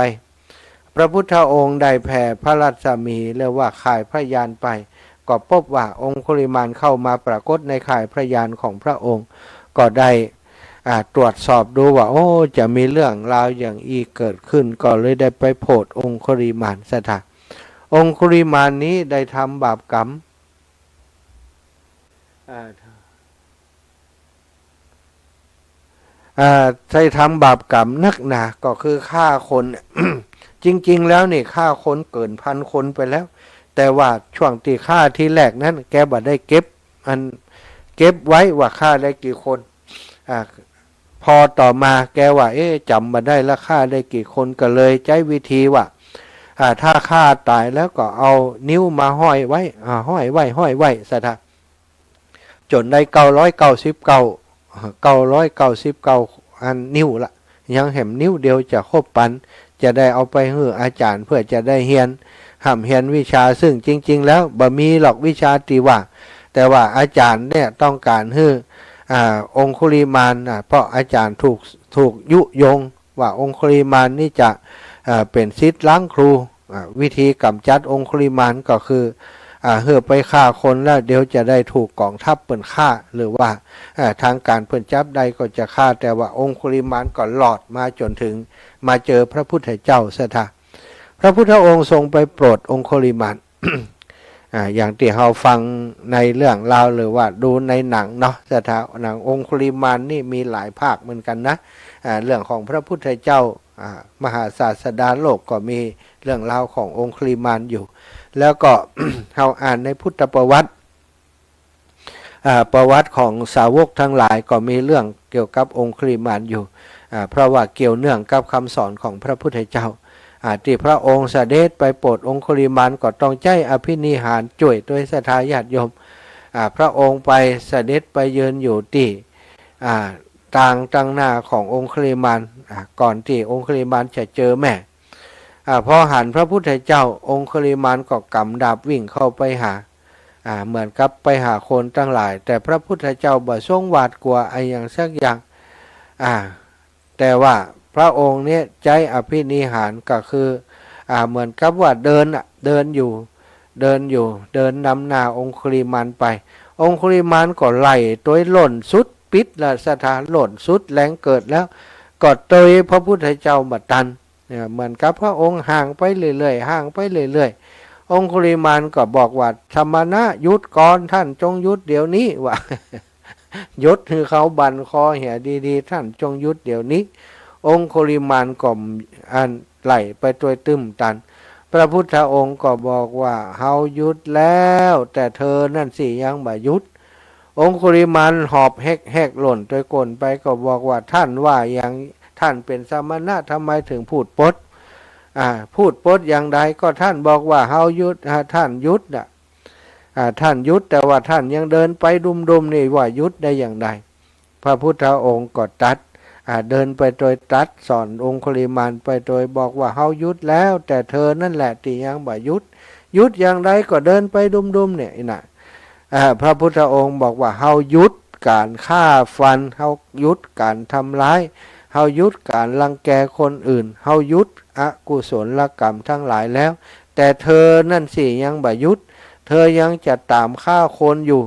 พระพุทธองค์ได้แผ่พระรัศมี เรียกว่าข่ายพระญาณไป ก็พบว่าองคุลิมานเข้ามาปรากฏในข่ายพระญาณของพระองค์ ก็ได้ อ่า ตรวจสอบดูว่า โอ้ จะมีเรื่องราวอย่างอี้เกิดขึ้น ก็เลยได้ไปโผดองคุลิมาน ศรัทธา องคุลิมานนี้ได้ทำบาปกรรม อ่า อ่า ได้ทำบาปกรรมนักหนา ก็คือฆ่าคน จริงๆ แล้วนี่ฆ่าคนเกินพันคนไปแล้ว แต่ว่าช่วงตี้ฆ่าทีแรกนั้น แกบ่ได้เก็บ อัน เก็บไว้ว่าฆ่าได้กี่คน อ่า พอต่อมาแกว่า เอ๊ะ จ๋ำบ่ได้ละฆ่าได้กี่คน ก็เลยใจ๊วิธีว่า อ่า ถ้าฆ่าต๋ายแล้วก็เอานิ้วมาห้อยไว้ อ่า ห้อยไว้ ห้อยไว้ ศรัทธา จ๋นได้ เก้าร้อยเก้าสิบเก้า เก้าร้อยเก้าสิบเก้า อัน นิ้วละ ยังแหมนิ้วเดียวจะครบปาน จะได้เอาไปหื้ออาจ๋ารย์ เพื่อจะได้เฮียน ฮ่ำเฮียนวิชา ซึ่งจริงๆ แล้วบ่มีหรอกวิชาตี้ว่า แต่ว่าอาจ๋ารย์เนี่ยต้องก๋านหื้อ อ่า องคุลิมาน อ่า เพราะอาจ๋ารย์ถูก ถูกยุยงว่าองคุลิมานนี่จะ เอ่อ เป๋นศิษย์ล้างครู อ่า วิธีก๋ำจัดองคุลิมานก็คือ อ่า หื้อไปฆ่าคนแล้ว เดี๋ยวจะได้ถูกก๋องทัพเปิ้นฆ่า หรือว่า อ่า ตางก๋านเปิ้นจับได้ก็จะฆ่า แต่ว่าองคุลิมานก็รอดมาจ๋นเถิงมาเจอพระพุทธเจ้า ศรัทธา พระพุทธองค์ทรงไปโปรดองคุลิมาน อ่า อย่างตี้เฮาฟังในเรื่องราว หรือว่าดูในหนังเนาะ ศรัทธา หนังองคุลิมานนี่มีหลายภาคเหมือนกั๋นนะ อ่า เรื่องของพระพุทธเจ้า อ่า มหาศาสดาโลกก็มีเรื่องราวขององคุลิมานอยู่ แล้วก็ เฮาอ่านในพุทธประวัติ อ่า ประวัติของสาวกตังหลายก็มีเรื่องเกี่ยวกับองคุลิมานอยู่ อ่า เพราะว่าเกี่ยวเนื่องกับกำสอนของพระพุทธเจ้า อ่า ตี้พระองค์เสด็จไปโปรดองคุลิมานก็ต้องใจ๊อภินิหารจ้วยตวย ศรัทธาญาติโยม อ่า พระองค์ไปเสด็จไปยืนอยู่ตี้ อ่า ตางตังหน้าขององคุลิมาน อ่า ก่อนตี้องคุลิมานจะเจอแม่ อ่า พอหันพระพุทธเจ้า องคุลิมานก็ก๋ำดาบวิ่งเข้าไปหา อ่า เหมือนกับไปหาคนตังหลาย แต่พระพุทธเจ้าบ่ทรงหวาดกลัวอะหยังสักอย่าง อ่า แต่ว่าพระองค์เนี่ยใจ๊อภินิหารก็คือ อ่า เหมือนกับว่าเดินอะ เดินอยู่ เดินอยู่ เดินนำหน้าองคุลิมานไป องคุลิมานก็ไล่ตวยล่นสุดปิดละ ศรัทธา ล่นสุดแหล่งเกิดแล้ว ก็ตวยพระพุทธเจ้าบ่ตัน เนี่ย เหมือนกับพระองค์ห่างไปเรื่อยๆ ห่างไปเรื่อยๆ องคุลิมานก็บอกว่า สมณะ หยุดก่อน ท่านจงหยุดเดี๋ยวนี้ ว่า หยุดหื้อเขาบั่นคอเหียดีๆ ท่านจงหยุดเดี๋ยวนี้ องคุลิมานก็ อัน ไล่ไปตวยตึ้มตัน พระพุทธองค์ก็บอกว่า เฮาหยุดแล้ว แต่เธอนั่นสิยังบ่หยุด องคุลิมานหอบแฮกๆ หล่นตวยก้นไปก็บอกว่า "ท่านว่าอย่าง ท่านเป๋นสมณะ ทำไมถึงพูดปด อ่า พูดปดอย่างใด ก็ท่านบอกว่าเฮาหยุด อ่า ท่านหยุดน่ะ อ่า ท่านหยุด แต่ว่าท่านยังเดินไปดุมๆ นี่ว่าหยุดได้อย่างใด" พระพุทธองค์ก็ตรัส อ่า เดินไปโตยตรัสสอนองคุลิมานไปโตยบอกว่า "เฮาหยุดแล้ว แต่เธอนั่นแหละตี้ยังบ่หยุด หยุดอย่างใดก็เดินไปดุมๆ เนี่ย อีน่ะ" อ่า พระพุทธองค์บอกว่า "เฮาหยุดก๋านฆ่าฟัน เฮาหยุดก๋านทำร้าย เฮาหยุดก๋านรังแกคนอื่น เฮาหยุดอกุศลกรรมทั้งหลายแล้ว แต่เธอนั่นสิยังบ่หยุด เธอยังจะต๋ามฆ่าคนอยู่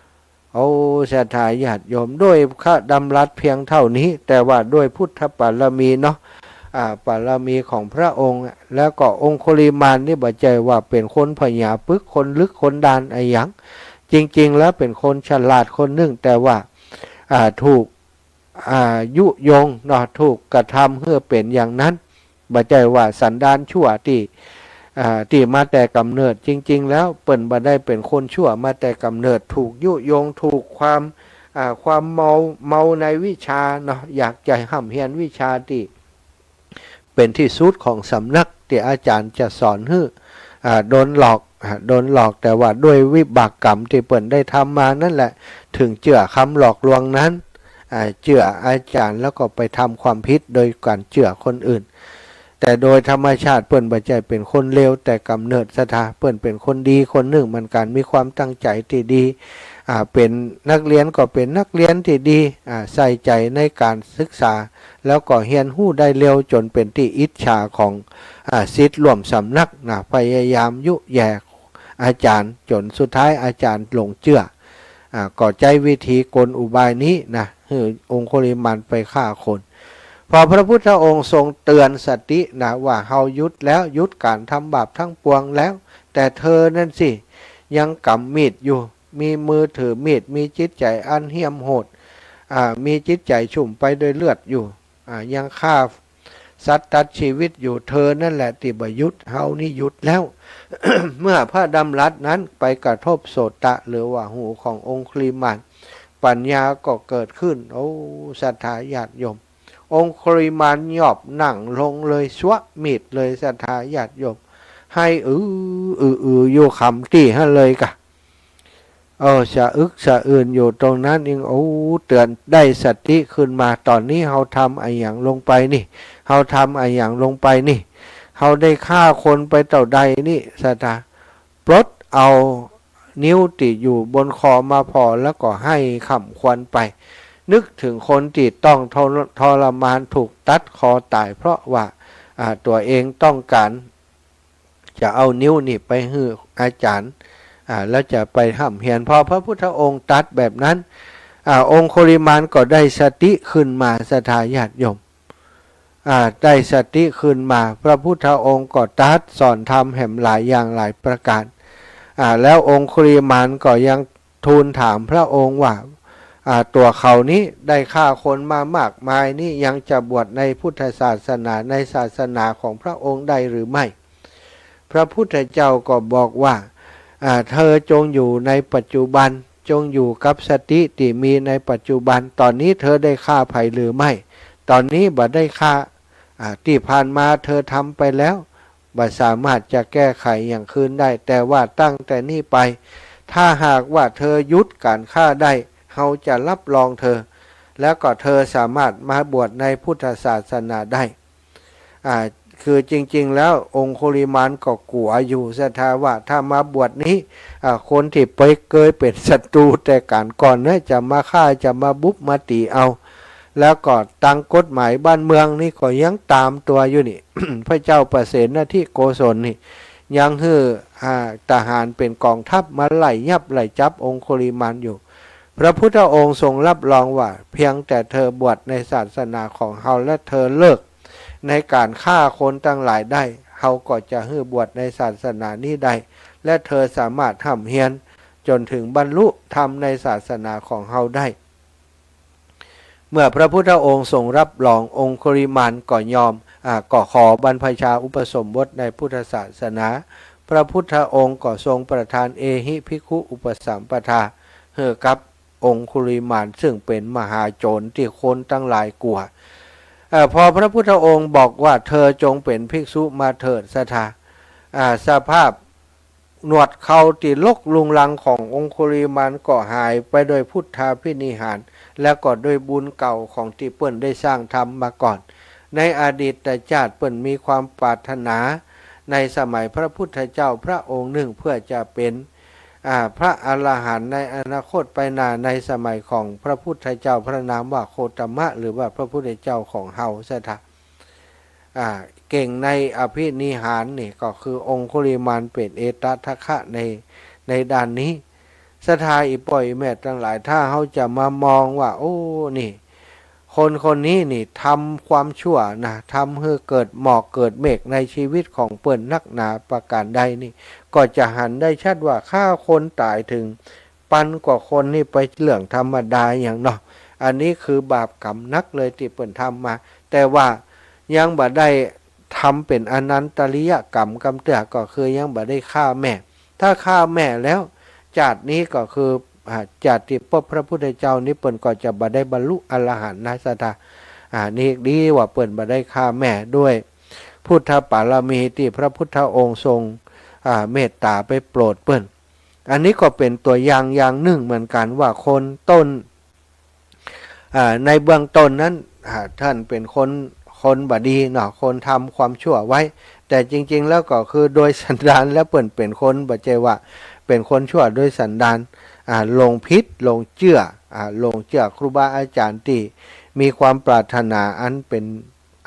" โอ้ ศรัทธาญาติโยม ด้วยพระดำรัสเพียงเท่านี้ แต่ว่าด้วยพุทธบารมีเนาะ อ่า บารมีของพระองค์ แล้วก็องคุลิมานนี่บ่ใจ้ว่าเป๋นคนผญาปึก คนลึกคนดานอะหยัง จริงๆ แล้วเป๋นคนฉลาดคนนึ่ง แต่ว่า อ่า ถูก อ่า ยุยงเนาะ ถูกกระทำหื้อเป๋นอย่างนั้น บ่ใจ้ว่าสันดานชั่วตี้ อ่า ตี้มาแต่ก๋ำเนิด จริงๆ แล้วเปิ้นบ่ได้เป๋นคนชั่วมาแต่ก๋ำเนิด ถูกยุยง ถูกความ อ่า ความเมา เมาในวิชาเนาะ อยากจะฮ่ำเฮียนวิชาตี้เป๋นตี้สุดของสำนักตี้อาจ๋ารย์จะสอนหื้อ อ่า โดนหลอก อ่า โดนหลอก แต่ว่าด้วยวิบากกรรมตี้เปิ้นได้ทำมานั่นแหละ ถึงเจื้อคำหลอกลวงนั้น อ่า เจื้ออาจ๋ารย์แล้วก็ไปทำความผิดโดยก๋านเจื้อคนอื่น แต่โดยธรรมชาติเปิ้นบ่ใจ้เป๋นคนเลวแต่ก๋ำเนิด ศรัทธา เปิ้นเป๋นคนดีคนนึ่งเหมือนกั๋น มีความตั้งใจ๋ตี้ดี อ่า เป๋นนักเรียนก็เป๋นนักเรียนตี้ดี อ่า ใส่ใจ๋ในก๋านศึกษา แล้วก็เฮียนฮู้ได้เร็วจ๋นเป๋นตี้อิจฉาของ อ่า ศิษย์ร่วมสำนักนะ พยายามยุแย่อาจ๋ารย์ จ๋นสุดท้ายอาจ๋ารย์หลงเจื้อ อ่า ก็ใจ๊วิธีกลอุบายนี้นะ หื้อองคุลิมานไปฆ่าคน พอพระพุทธองค์ทรงเตือนสตินะว่า "เฮาหยุดแล้ว หยุดก๋านทำบาปทั้งปวงแล้ว แต่เธอนั่นสิ ยังก๋ำมีดอยู่ มีมือถือมีด มีจิตใจ๋อันเหี้ยมโหด อ่า มีจิตใจ๋ชุ่มไปด้วยเลือดอยู่ อ่า ยังฆ่าสัตว์ตัดชีวิตอยู่ เธอนั่นแหละตี้บ่หยุด เฮานี่หยุดแล้ว" เมื่อพระดำรัสนั้นไปกระทบโสตะ หรือว่าหูขององคุลิมาน ปัญญาก็เกิดขึ้น โอ้ ศรัทธาญาติโยม องคุลิมานหยอบนั่งลงเลย สวะมีดเลย ศรัทธาญาติโยม ไห้อือ อือ อือ อยู่ขำตี้หั้นเลยก่ะ เออ สะอึกสะอื้นอยู่ตรงนั้นเอง โอ้ เตือนได้สติขึ้นมา ต๋อนนี้เฮาทำอะหยังลงไปนี่ เฮาทำอะหยังลงไปนี่ เฮาได้ฆ่าคนไปเต้าใดนี่ ศรัทธา ปลดเอานิ้วตี้อยู่บนคอมาผ่อ แล้วก็ไห้ค่ำครวญไป นึกถึงคนตี้ต้องทร- ทรมาน ถูกตัดคอต๋าย เพราะว่า อ่า ตั๋วเองต้องก๋าน จะเอานิ้วนี่ไปหื้ออาจ๋ารย์ อ่า แล้วจะไปฮ่ำเฮียน พอพระพุทธองค์ตรัสแบบนั้น อ่า องคุลิมานก็ได้สติขึ้นมา ศรัทธาญาติโยม อ่า ได้สติขึ้นมา พระพุทธองค์ก็ตรัสสอนธรรมแหมหลายอย่างหลายประก๋าน อ่า แล้วองคุลิมานก็ยังทูลถามพระองค์ว่า อ่า ตั๋วเขานี้ได้ฆ่าคนมามากมายนี้ ยังจะบวชในพุทธศาสนา ในศาสนาของพระองค์ได้หรือไม่ พระพุทธเจ้าก็บอกว่า อ่า เธอจงอยู่ในปัจจุบัน จงอยู่กับสติตี้มีในปัจจุบัน ต๋อนนี้เธอได้ฆ่าใผหรือไม่ ต๋อนนี้บ่ได้ฆ่า อ่า ตี้ผ่านมาเธอทำไปแล้ว บ่สามารถจะแก้ไขหยังคืนได้ แต่ว่าตั้งแต่นี้ไป ถ้าหากว่าเธอหยุดก๋านฆ่าได้ เฮาจะรับรองเธอ แล้วก็เธอสามารถมาบวชในพุทธศาสนาได้ อ่า คือจริงๆ แล้วองคุลิมานก็กั๋วอยู่ ศรัทธา ว่าถ้ามาบวชนี้ อ่า คนตี้เป๋น เกยเป๋นศัตรูแต่ก๋านก่อนนะ จะมาฆ่า จะมาบุบมาตี๋เอา แล้วก็ตางกฎหมายบ้านเมืองนี่ก็ยังต๋ามตั๋วอยู่นี่ พระเจ้าปเสนทิโกศลนี่ ยังหื้อ อ่า ทหารเป๋นก๋องทัพมาไล่ยับไล่จับองคุลิมานอยู่ พระพุทธองค์ทรงรับรองว่า เพียงแต่เธอบวชในศาสนาของเฮา และเธอเลิกในก๋านฆ่าคนตังหลายได้ เฮาก็จะหื้อบวชในศาสนานี้ได้ และเธอสามารถฮ่ำเฮียนจ๋นถึงบรรลุธรรมในศาสนาของเฮาได้ เมื่อพระพุทธองค์ทรงรับรอง องคุลิมานก็ยอม อ่า ก็ขอบรรพชาอุปสมบทในพุทธศาสนา พระพุทธองค์ก็ทรงประทานเอหิภิกขุอุปสัมปทาหื้อกับ องคุลิมาน ซึ่งเป๋นมหาโจรตี้คนตังหลายกั๋ว เอ่อ พอพระพุทธองค์บอกว่า เธอจงเป๋นภิกษุมาเถิด ศรัทธา อ่า สภาพหนวดเคราตี้รกรุงรังขององคุลิมานก็หายไปโดยพุทธาภินิหาร และก็โดยบุญเก่าของตี้เปิ้นได้สร้างทำมาก่อน ในอดีตชาติเปิ้นมีความปรารถนาในสมัยพระพุทธเจ้าพระองค์นึ่ง เพื่อจะเป๋น อ่า พระอรหันต์ในอนาคตไปหน้า ในสมัยของพระพุทธเจ้าพระนามว่าโคตมะ หรือว่าพระพุทธเจ้าของเฮา ศรัทธา อ่า เก่งในอภินิหารนี่ ก็คือองคุลิมานเป๋นเอตทัคคะใน ในด้านนี้ ศรัทธา อี่ป้ออี่แม่ตังหลาย ถ้าเฮาจะมามองว่า โอ้ นี่ คนคนนี้นี่ทำความชั่วนะ ทำหื้อเกิดหมอกเกิดเมฆในชีวิตของเปิ้นนักหนาประการใดนี่ ก็จะหันได้ชัดว่าฆ่าคนต๋ายเถิงปันกว่าคนนี่เป๋นเรื่องธรรมดาอย่างเนาะ อันนี้คือบาปกรรมหนักเลยตี้เปิ้นทำมา แต่ว่ายังบ่ได้ทำเป๋นอนันตริยกรรมกำเตื้อ ก็คือยังบ่ได้ฆ่าแม่ ถ้าฆ่าแม่แล้ว ชาตินี้ก็คือ อ่า ชาติตี้ปบพระพุทธเจ้านี้เปิ้นก็จะบ่ได้บรรลุอรหันต์นะ ศรัทธา อ่า นี่ดีว่าเปิ้นบ่ได้ฆ่าแม่ ด้วยพุทธปารมีตี้พระพุทธองค์ทรง อ่า เมตต๋าไปโปรดเปิ้น อันนี้ก็เป๋นตั๋วอย่างอย่างนึ่งเหมือนกั๋นว่าคนต้น อ่า ในเบื้องต้นนั้น อ่า ต้านเป๋นคน คนบ่ดีเนาะ คนทำความชั่วไว้ แต่จริงๆ แล้วก็คือโดยสันดานแล้วเปิ้นเป๋นคน บ่ใจ้ว่าเป๋นคนชั่วโดยสันดาน อ่า หลงผิด หลงเจื้อ อ่า หลงเจื้อครูบาอาจ๋ารย์ตี้มีความปรารถนาอันเป๋น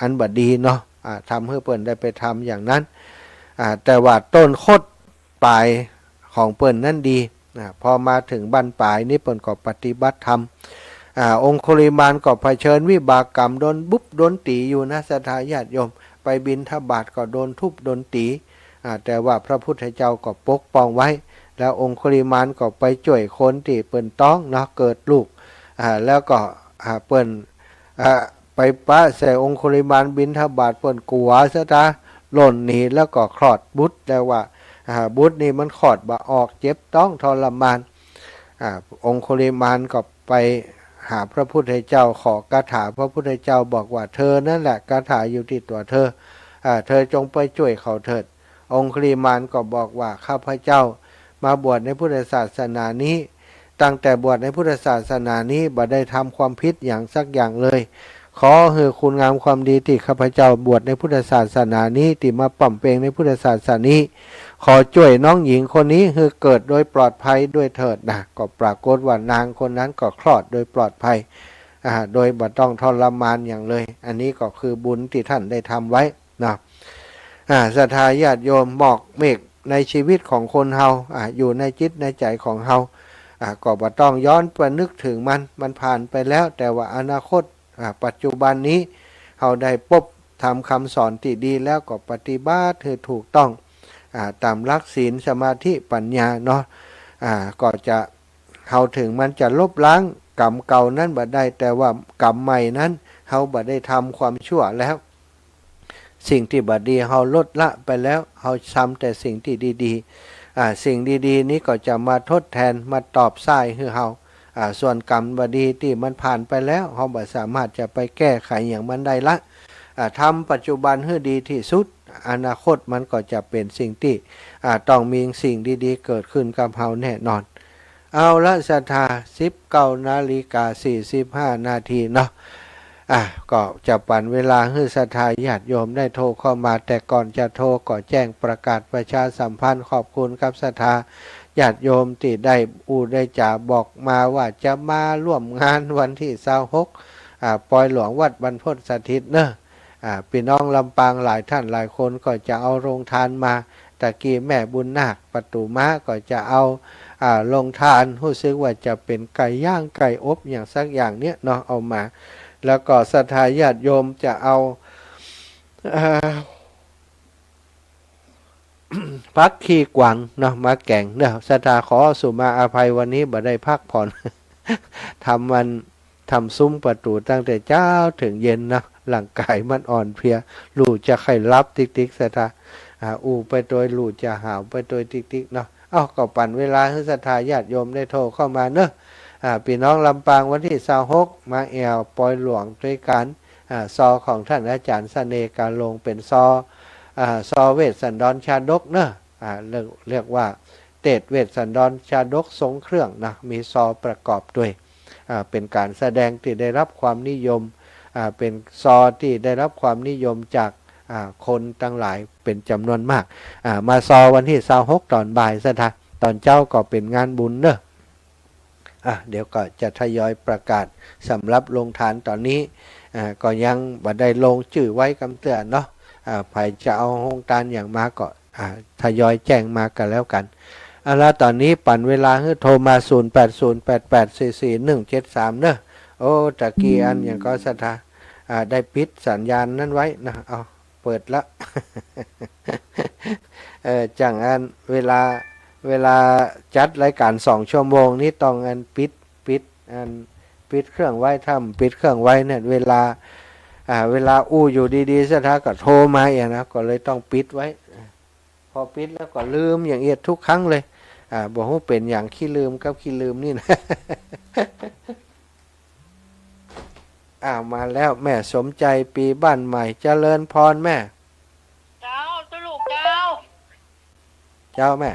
อันบ่ดีเนาะ อ่า ทำหื้อเปิ้นได้ไปทำอย่างนั้น อ่า แต่ว่าต้นคดปายของเปิ้นนั้นดี อ่า พอมาเถิงบั้นปายนี้เปิ้นก็ปฏิบัติธรรม อ่า องคุลิมานก็เผชิญวิบากกรรม โดนบุบโดนตี๋อยู่นะ ศรัทธาญาติโยม ไปบิณฑบาตก็โดนทุบโดนตี๋ อ่า แต่ว่าพระพุทธเจ้าก็ปกป้องไว้ แล้วองคุลิมานก็ไปจ้วยคนตี้เปิ้นต๊องเนาะ เกิดลูก อ่า แล้วก็ อ่า เปิ้น อ่า ไปปะใส่องคุลิมานบิณฑบาต เปิ้นกั๋ว ศรัทธา ล่นหนี แล้วก็คลอดบุตร แต่ว่า อ่า บุตรนี่มันคลอดบ่ออก เจ็บต๊องทรมาน อ่า องคุลิมานก็ไปหาพระพุทธเจ้า ขอคาถา พระพุทธเจ้าบอกว่า เธอนั่นแหละ คาถาอยู่ตี้ตั๋วเธอ อ่า เธอจงไปจ้วยเขาเถิด องคุลิมานก็บอกว่า ข้าพเจ้ามาบวชในพุทธศาสนานี้ ตั้งแต่บวชในพุทธศาสนานี้บ่ได้ทำความผิดหยังสักอย่างเลย ขอหื้อคุณงามความดีตี้ข้าพเจ้าบวชในพุทธศาสนานี้ ตี้มาบำเพ็ญในพุทธศาสนานี้ ขอจ้วยน้องหญิงคนนี้หื้อเกิดโดยปลอดภัยด้วยเถิดนะ ก็ปรากฏว่านางคนนั้นก็คลอดโดยปลอดภัย อ่า โดยบ่ต้องทรมานหยังเลย อันนี้ก็คือบุญตี้ต้านได้ทำไว้นะ อ่า ศรัทธาญาติโยม หมอกเมฆในชีวิตของคนเฮา อ่า อยู่ในจิตในใจ๋ของเฮา อ่า ก็บ่ต้องย้อนไปนึกเถิงมัน มันผ่านไปแล้ว แต่ว่าอนาคต อ่า ปัจจุบันนี้ เฮาได้ปบธรรมคำสอนตี้ดีแล้วก็ปฏิบัติหื้อถูกต้อง อ่า ต๋ามหลักศีล สมาธิ ปัญญาเนาะ อ่า ก็จะ เฮาเถิงมันจะลบล้างกรรมเก่านั้นบ่ได้ แต่ว่ากรรมใหม่นั้น เฮาบ่ได้ทำความชั่วแล้ว สิ่งตี้บ่ดีเฮาลดละไปแล้ว เฮาทำแต่สิ่งตี้ดีๆ อ่า สิ่งดีๆ นี้ก็จะมาทดแทน มาตอบใช้หื้อเฮา อ่า ส่วนกรรมบ่ดีตี้มันผ่านไปแล้ว เฮาบ่สามารถจะไปแก้ไขหยังมันได้ละ อ่า ทำปัจจุบันหื้อดีตี้สุด อนาคตมันก็จะเป๋นสิ่งตี้ อ่า ต้องมีสิ่งดีๆ เกิดขึ้นกับเฮาแน่นอน เอาละศรัทธา สิบเก้านาฬิกาสี่สิบห้านาทีเนาะ อ่ะ ก็จะปั๋นเวลาหื้อศรัทธาญาติโยมได้โทรเข้ามา แต่ก่อนจะโทรก็แจ้งประกาศประชาสัมพันธ์ขอบคุณกับศรัทธาญาติโยมตี้ได้อู้ได้จ๋าบอกมาว่าจะมาร่วมงานวันตี้ซาวหก อ่า ปอยหลวงวัดบรรพตสถิตเนอะ อ่า ปี้น้องลำปางหลายต้านหลายคนก็จะเอาโรงทานมา ตะกี้แม่บุญนาคประตู๋ม้าก็จะเอา อ่า โรงทาน ฮู้สึกว่าจะเป๋นไก่ย่างไก่อบหยังสักอย่างเนี้ยเนาะ เอามา แล้วก็ศรัทธาญาติโยมจะเอา อ่า ผักขี้กวางเนาะ มาแก๋งเนาะ ศรัทธาขอสุมาอภัย วันนี้บ่ได้พักผ่อน ทำมัน ทำซุ้มประตู๋ตั้งแต่เจ๊าเถิงเย็นเนาะ ร่างกายมันอ่อนเพลีย ลู่จะใค่หลับติ๊กๆ ศรัทธา อ่า อู้ไปตวยลู่จะหาวไปตวยติ๊กๆ เนาะ เอ้า ก็ปั๋นเวลาหื้อศรัทธาญาติโยมได้โทรเข้ามาเนอะ อ่า ปี้น้องลำปางวันตี้ซาวหก มาแอ่วปอยหลวงตวยกั๋น อ่า ซอของต้านอาจ๋ารย์เสน่ห์กาลง เป๋นซอ อ่า ซอเวสสันดรชาดกเนาะ อ่า เรียก เรียกว่าเตสน์เวสสันดรชาดกทรงเครื่องนะ มีซอประกอบตวย อ่า เป๋นก๋านแสดงตี้ได้รับความนิยม อ่า เป๋นซอตี้ได้รับความนิยมจาก อ่า คนตังหลายเป๋นจ๋ำนวนมาก อ่า มาซอวันตี้ซาวหกต๋อนบ่ายซะเถาะ ต๋อนเจ๊าก็เป๋นงานบุญเนาะ อ่ะ เดี๋ยวก็จะทยอยประกาศสำหรับโฮงตานต๋อนนี้ อ่า ก็ยังบ่ได้ลงจื้อไว้กำเตื้อเนาะ อ่า ใผจะเอาโฮงตานหยังมาก็ อ่า ทยอยแจ้งมากั๋นแล้วกั๋น เอาละ ต๋อนนี้ปั๋นเวลาหื้อโทรมา ศูนย์แปดศูนย์แปดแปดสี่สี่หนึ่งเจ็ดสาม เนาะ โอ้ ตะกี้อันหยังก็ศรัทธา อ่า ได้ปิดสัญญาณนั้นไว้นะ เอา เปิดละ เออ จังอันเวลา เวลาจัดรายก๋านสองชั่วโมงนี้ต้องอันปิด ปิด อันปิดเครื่องไว้ ถ้าบ่ปิดเครื่องไว้เนี่ย เวลา อ่า เวลาอู้อยู่ดีๆ ศรัทธาก็โทรมาอีกนะ ก็เลยต้องปิดไว้ พอปิดแล้วก็ลืมอย่างเอียดทุกครั้งเลย อ่า บ่ฮู้เป๋นหยัง ขี้ลืมกับขี้ลืมนี่นะ อ้าว มาแล้ว แม่สมใจ๋ปีบ้านใหม่ เจริญพรแม่ เจ้า ตุ๊ลูกเจ้า เจ้าแม่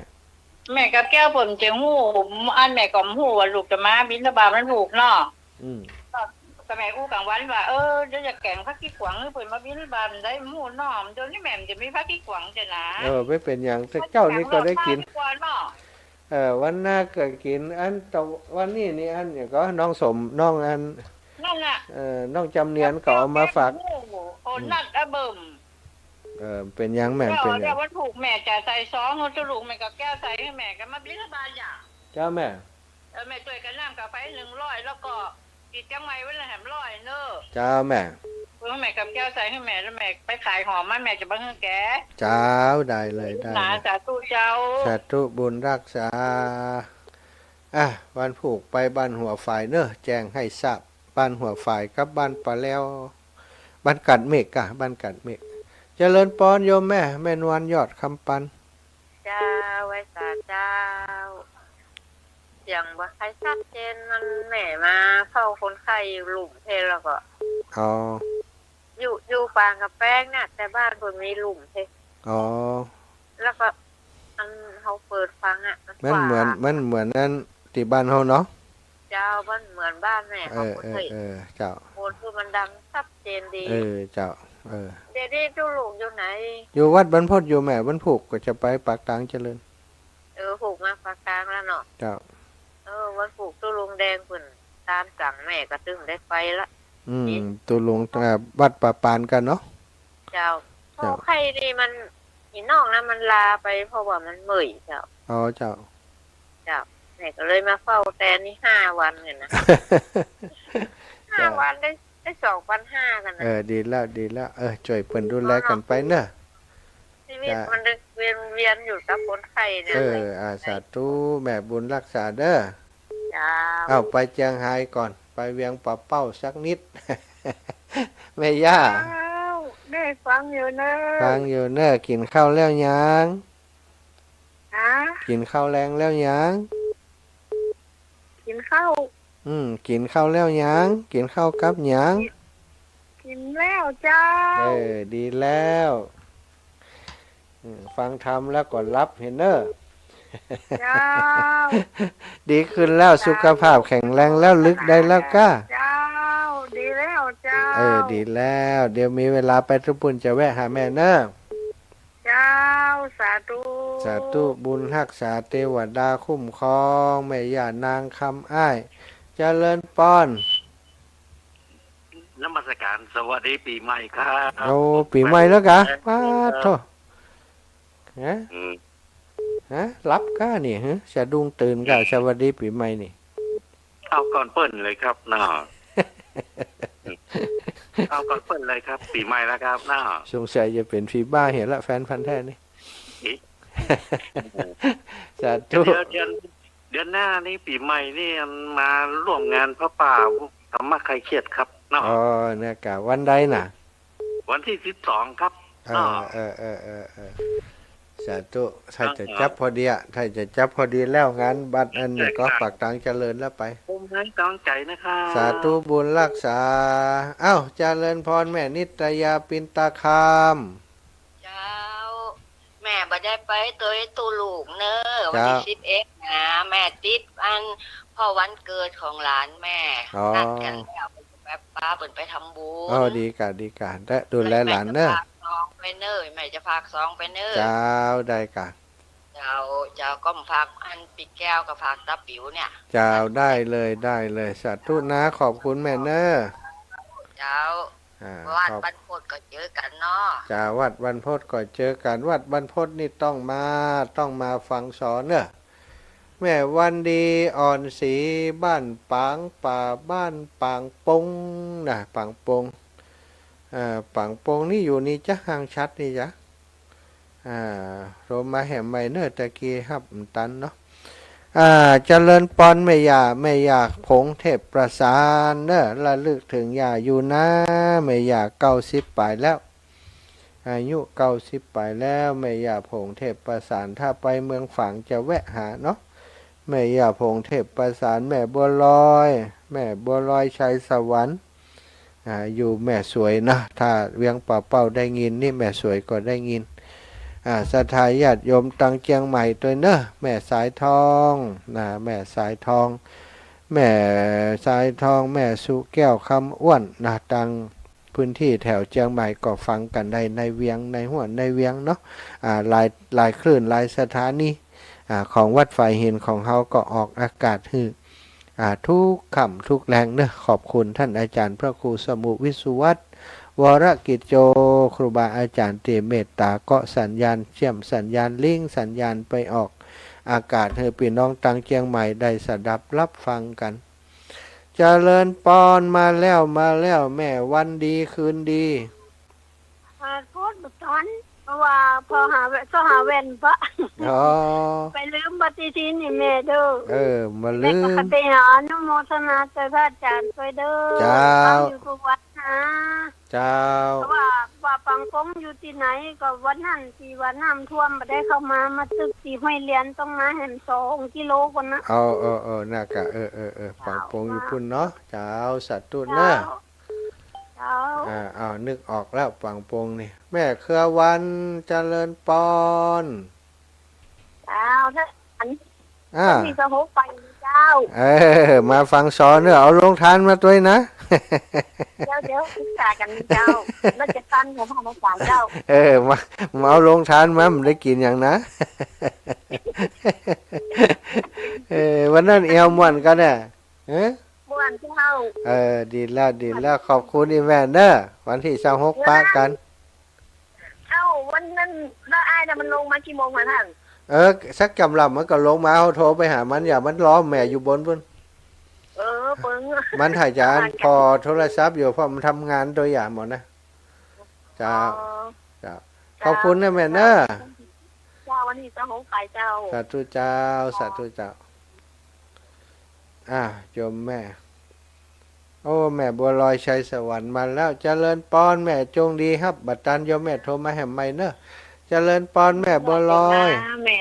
แม่กับแก้วเปิ้นจะฮู้ อันแม่ก็บ่ฮู้ว่าลูกจะมาบิณฑบาตวันพูกเนาะ อืม ก็ ก็แม่อู้ก๋างวันว่า เออ เดี๋ยวจะแก๋งผักขี้ขวางหื้อเปิ้นมาบิณฑบาต บ่ฮู้เนาะ เดี๋ยวนี้แม่บ่มีผักขี้ขวางจ้ะนะ เออ บ่เป๋นหยัง แต่เจ๊านี้ก็ได้กิ๋น ดีกว่าเนาะ เออ วันหน้าก็กิ๋น อันตะวันนี้นี่ อันหยังก็น้องสม น้องอัน นั่นน่ะ เออ น้องจ๋ำเนียนก็เอามาฝาก โอ้ นัดอะเบิ่ม เออ เป๋นหยังแม่ เป๋นหยัง เดี๋ยววันพูกแม่จะใส่ซองหื้อตุ๊ลูก แม่กับแก้วใส่หื้อแม่ก็มาบิณฑบาตจ้ะ เจ้าแม่ เออ แม่จ้วยกั๋นน้ำกับไฟหนึ่งร้อย แล้วก็ติดเจียงใหม่ไว้ละแหมร้อยเนาะ เจ้าแม่ เออ แม่กับแก้วใส่หื้อแม่ แล้วแม่ไปขายหอมมา แม่จะบ่หื้อแก เจ้า ได้เลย ได้เลย นะ สาธุเจ้า สาธุบุญฮักษา อ่ะ วันพูกไปบ้านหัวฝายเนาะ แจ้งหื้อทราบ บ้านหัวฝายกับบ้านป่าแลว บ้านกาดเมฆก่ะ บ้านกาดเมฆ เจริญปอนโยมแม่ แม่นวลยอดคำปัน เจ้า ไหว้สาเจ้า เสียงบ่ค่อยชัดเจน มันแม่มาเฝ้าคนไข้อยู่ลุ่มเพล แล้วก็ อ๋อ อยู่ อยู่ปางกะแปงเนี่ย แต่บ้านเปิ้นมีลุ่มเพล อ๋อ แล้วก็อันเฮาเปิดฟังอะ มัน มันเหมือน กว้าง มันเหมือนอันตี้บ้านเฮาเนาะ เจ้า มันเหมือนบ้านแม่ เออ เฮาบ่ เออ เคย เออ เจ้า โอ้ คือมันดังชัดเจนดี เออ เจ้า เออ เดี๋ยวนี้ตุ๊ลูกอยู่ไหน อยู่วัดบรรพตอยู่แม่ วันพูกก็จะไปปากตางเจริญ เออ พูกมาปากตางแล้วเนาะ เจ้า เออ วันพูกตุ๊ลุงแดงเปิ้นตามสั่งแม่ก็ตึงได้ไปละ อืม ตุ๊ลุง เอ่อ วัดป่าปานกั๋นเนาะ เจ้า เจ้า พ่อไข้นี่มัน อีน้องนะมันลาไป เพราะว่ามันเมื่อยเจ้า อ๋อ เจ้า เจ้า แม่ก็เลยมาเฝ้าแตนนี่ห้าวันเนี่ยนะ ห้า เจ้า วันได้ ได้สองพันห้ากั๋นนะ เออ ดีแล้ว ดีแล้ว เออ จ้วยเปิ้นดูแลกั๋นไปเนาะ ชีวิต เจ้า มันเวียน เวียนอยู่กับคนไข้เนี่ย เออ อ่า สาธุ แม่บุญฮักษาเด้อ เจ้า เอาไปเจียงฮายก่อน ไปเวียงป่าเป้าสักนิด แม่ย่า เจ้า ได้ฟังอยู่เนอะ ฟังอยู่เนอะ กิ๋นข้าวแล้วยัง ฮะ กิ๋นข้าวแลงแล้วยัง กิ๋นข้าว อืม กิ๋นข้าวแล้วยัง กิ๋นข้าวกับหยัง กิ๋น กิ๋นแล้วเจ้า เออ ดีแล้ว อืม ฟังธรรมแล้วก็หลับหั้นเน่อ เจ้า ดีขึ้นแล้ว สุขภาพแข็งแรงแล้ว ลุกได้แล้วก้า เจ้า ดีแล้วเจ้า เออ ดีแล้ว เดี๋ยวมีเวลาไปตุ๊ปุ้นจะแวะหาแม่เน่อ เจ้า สาธุ สาธุ บุญฮักษา เตวดาคุ้มครอง แม่ย่านางคำอ้าย เจริญปอน นมัสการ สวัสดีปี๋ใหม่ครับ โอ้ ปี๋ใหม่แล้วกะ สวัสดีครับ ป๊าดโธ่ ฮะ อืม ฮะ หลับก้านี่ ฮะ สะดุ้งตื่นก้า สวัสดีปี๋ใหม่นี่ เอาก่อนเปิ้นเลยครับเนาะ เอาก่อนเปิ้นเลยครับ ปี๋ใหม่แล้วครับเนาะ สงสัยจะเป๋นผีบ้าเหียละ แฟนพันธุ์แท้นี่ อิ สาธุ เดี๋ยว เดือน เดือนหน้านี่ปี๋ใหม่นี่มาร่วมงานผ้าป่าธรรมะคลายเครียดครับเนาะ อ๋อ เนี่ยกะ วันใดน่ะ วันตี้สิบสองครับ เออ เนาะ เออ เออ เออ เออ สาธุ ถ้าจะจับพอดีอะ ถ้าจะจับพอดีแล้ว งานบัตรอันนี้ก็ เจ้าค่ะ ปากตางเจริญแล้วไป บุญให้กำลังใจนะคะ สาธุบุญรักษา อ้าว เจริญพรแม่นิตยา ปินตาคาม เจ้า แม่บ่ได้ไปตวยตู้ลูกเน้อ วันตี้ เจ้า สิบเอ็ดนะ แม่ติดอัน เพราะวันเกิดของหลานแม่ อ๋อ นัดกั๋นแล้ว แบบปาเปิ้นไปทำบุญ อ๋อ ดีก่ะ ดีก่ะ ได้ดูแลหลานเน้อ แม่จะฝากซองไปเน้อ แม่จะฝากซองไปเน้อ เจ้า ได้ก่ะ เจ้า เจ้า ก็ฝากอันปิ๊กแก้วกับฝากตาปิ๋วเนี่ย เจ้า ได้เลย ได้เลย สาธุนะ ขอบคุณแม่เน้อ เจ้า อ่า วัด ขอบ วันพุธก็เจอกั๋นเนาะ เจ้า วัดวันพุธก็เจอกั๋น วัดวันพุธนี่ต้องมา ต้องมาฟังสอนเน้อ แม่วันดี อ่อนศรี บ้านปางป่า บ้านปางปงนะ ปางปง อ่า ปางปงนี่อยู่นี่จ๊ะ ห่างชัดนี่จ๊ะ อ่า โทรมาแหมใหม่เน้อ ตะกี้ฮับบ่ตันเนาะ อ่า เจริญปอนแม่ย่า แม่ย่าผงเทพประสานเน้อ ระลึกถึงย่าอยู่นะ แม่ย่าเก้าสิบปลายแล้ว อายุเก้าสิบปลายแล้ว แม่ย่าผงเทพประสาน ถ้าไปเมืองฝางจะแวะหาเนาะ แม่ย่าผงเทพประสาน แม่บัวลอย แม่บัวลอยชัยสวรรค์ อ่า อยู่แม่สวยนะ ถ้าเวียงป่าเป้าได้ยินนี่ แม่สวยก็ได้ยิน อ่า ศรัทธาญาติโยมตังเจียงใหม่ตวยเน้อ แม่สายทองนะ แม่สายทอง แม่สายทอง แม่สุแก้วคำอ้วนนะ ตัง พื้นตี้แถวเจียงใหม่ก็ฟังกั๋นได้ในเวียง ในหัวในเวียงเนาะ อ่า หลาย หลายคลื่น หลายสถานี อ่า ของวัดฝายหินของเฮาก็ออกอากาศหื้อ อ่า ทุกค่ำทุกแลงเน้อ ขอบคุณต้านอาจ๋ารย์พระครูสมุห์วิสุวัฒน์ วรกิจโจ ครูบาอาจ๋ารย์ตี้เมตต๋าเกาะสัญญาณ เชื่อมสัญญาณลิงก์สัญญาณไปออกอากาศหื้อปี้น้องตังเจียงใหม่ได้สดับฮับฟังกั๋น เจริญปอน มาแล้ว มาแล้ว แม่วันดีคืนดี ขอโทษบ่ตัน เพราะว่าพ่อหาแว่น เจ้าหาแว่นปะ อ๋อ ไปลืมปฏิทินนี่แม่เด้อ เออ บ่ลืม แม่ก็ไปหาอนุโมทนาตวยพระอาจ๋ารย์ตวยเด้อ เจ้า ฟังอยู่ทุกวันนะ เจ้า เพราะว่า ว่าปางปงอยู่ตี้ไหน ก็วันนั้นตี้ว่าน้ำท่วมบ่ได้เข้ามา มาตึกตี้ห้วยเหรียญ ต้องมาแหมสองกิโลก่อนนะ เอา เออ เออ น่ะก่ะ เออ เออ เออ เจ้า ปางปงอยู่ปุ้นเนาะ เจ้า สาธุเน้อ เจ้า เจ้า อ่า อ้าว นึกออกแล้ว ปางปงนี่ แม่เครือวัน เจริญปอน เจ้า ถ้าอัน อ่า วันตี้สิบหกไปเจ้า เออ มาฟังสอนเน้อ เอาโฮงตานมาตวยนะ เดี๋ยว เดี๋ยวปรึกษากั๋นเจ้า แล้วจะตั้งหัวข้อมาฝากเจ้า เออ มา มาเอาโฮงตานมา บ่ได้กิ๋นหยังนะ เออ วันนั้นแอ่วม่วนกั๋นน่ะ เออ ม่วนเจ้า เออ ดีแล้ว ดีแล้ว ขอบคุณอีแม่เน้อ วันตี้สิบหกปะกั๋น เอ้า วันนั้น แล้วอ้ายน่ะมันลงมากี่โมงวะท่าน เออ สักกำลังมันก็ลงมา เฮาโทรไปหามัน อย่ามันรอแม่อยู่บนปุ้น เออ เปิ้ง มันถ่ายจาน ผ่านกัน ผ่อโทรศัพท์อยู่ เพราะมันทำงานโตยามหมดนะ เจ้า อ๋อ เจ้า เจ้า ขอบคุณนะแม่เน้อ เจ้า วันตี้สิบหกไปเจ้า สาธุเจ้า สาธุเจ้า อ่า โยมแม่ โอ้ แม่บัวลอยชัยสวรรค์มาแล้ว เจริญปอน แม่จงดีฮับ บ่ตันโยมแม่โทรมาแหมใหม่เน้อ เจริญปอน แม่บัวลอย แม่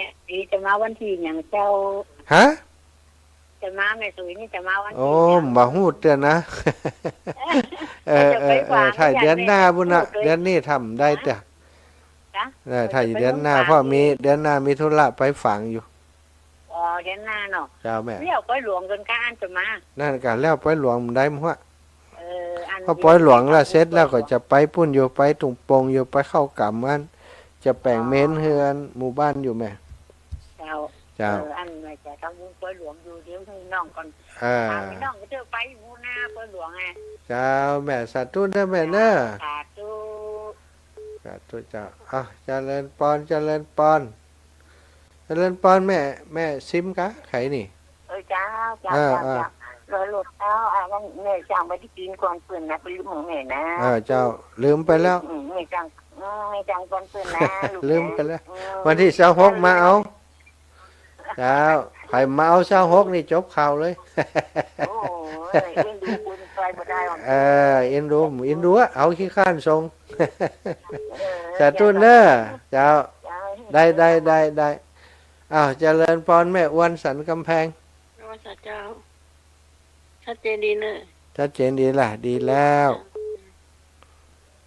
จะมาวันตี้หยังเจ้า ฮะ จะมา แม่สุยนี่จะมาวันตี้หยัง โอ้ บ่ฮู้เตื้อนะ เออ เออ เออ ถ่ายเดือนหน้าปุ้นน่ะ เดือนนี้ทำได้เตื้อ เออ ถ่ายเดือนหน้า เพราะมี เดือนหน้ามีธุระไปฝางอยู่ อ๋อ เดือนหน้าเนาะ เจ้าแม่ แล้วปอยหลวงก่อนก้าอันจะมา นั่นก่ะ แล้วปอยหลวงบ่ได้หั้ว เออ อัน พอปอยหลวงแล้วเสร็จแล้วก็จะไปปุ้นอยู่ ไปตุงปงอยู่ ไปเข้าก๋ำอัน จะแป๋งเมรุเฮือนหมู่บ้านอยู่แม่ เจ้า เจ้า เออ อันแม่จะทำบุญปอยหลวงอยู่ เดี๋ยวหื้อน้องก่อน เออ ถามหื้อน้องก็เที่ยวไปหมู่นาปอยหลวงไง เจ้าแม่ สาธุเน้อแม่เน้อ สาธุ สาธุเจ้า อ่ะ เจริญปอน เจริญปอน เจริญปอน แม่ แม่ซิมกะ ใครนี่ เออ เจ้า เจ้า เออ เจ้า เออ เจ้า รอรถเจ้า อ่ะ วันแม่จ้างไปได้กิ๋นก่อนเปิ้นนะ ไปลืมของแม่นะ เออ เจ้า ลืมไปแล้ว อืม แม่จ้าง อืม แม่จ้างก่อนเปิ้นนะ ลูกนะ ลืมไปแล้ว อืม วันตี้สิบหกมาเอา เจ้า ใผมาเอาสิบหกนี่จบข่าวเลย โอ้ย เอ็นดูบุญช่วยบ่ได้หรอก เออ เอ็นดู เอ็นดูอะ เอาขี้ข้านส่ง เออ สาธุเน้อ เจ้า เจ้า ได้ ได้ ได้ ได้ อ้าว เจริญปอนแม่อวนสันกำแพง นมัสการเจ้า ชัดเจนดีเนอะ ชัดเจนดีล่ะ ดีแล้ว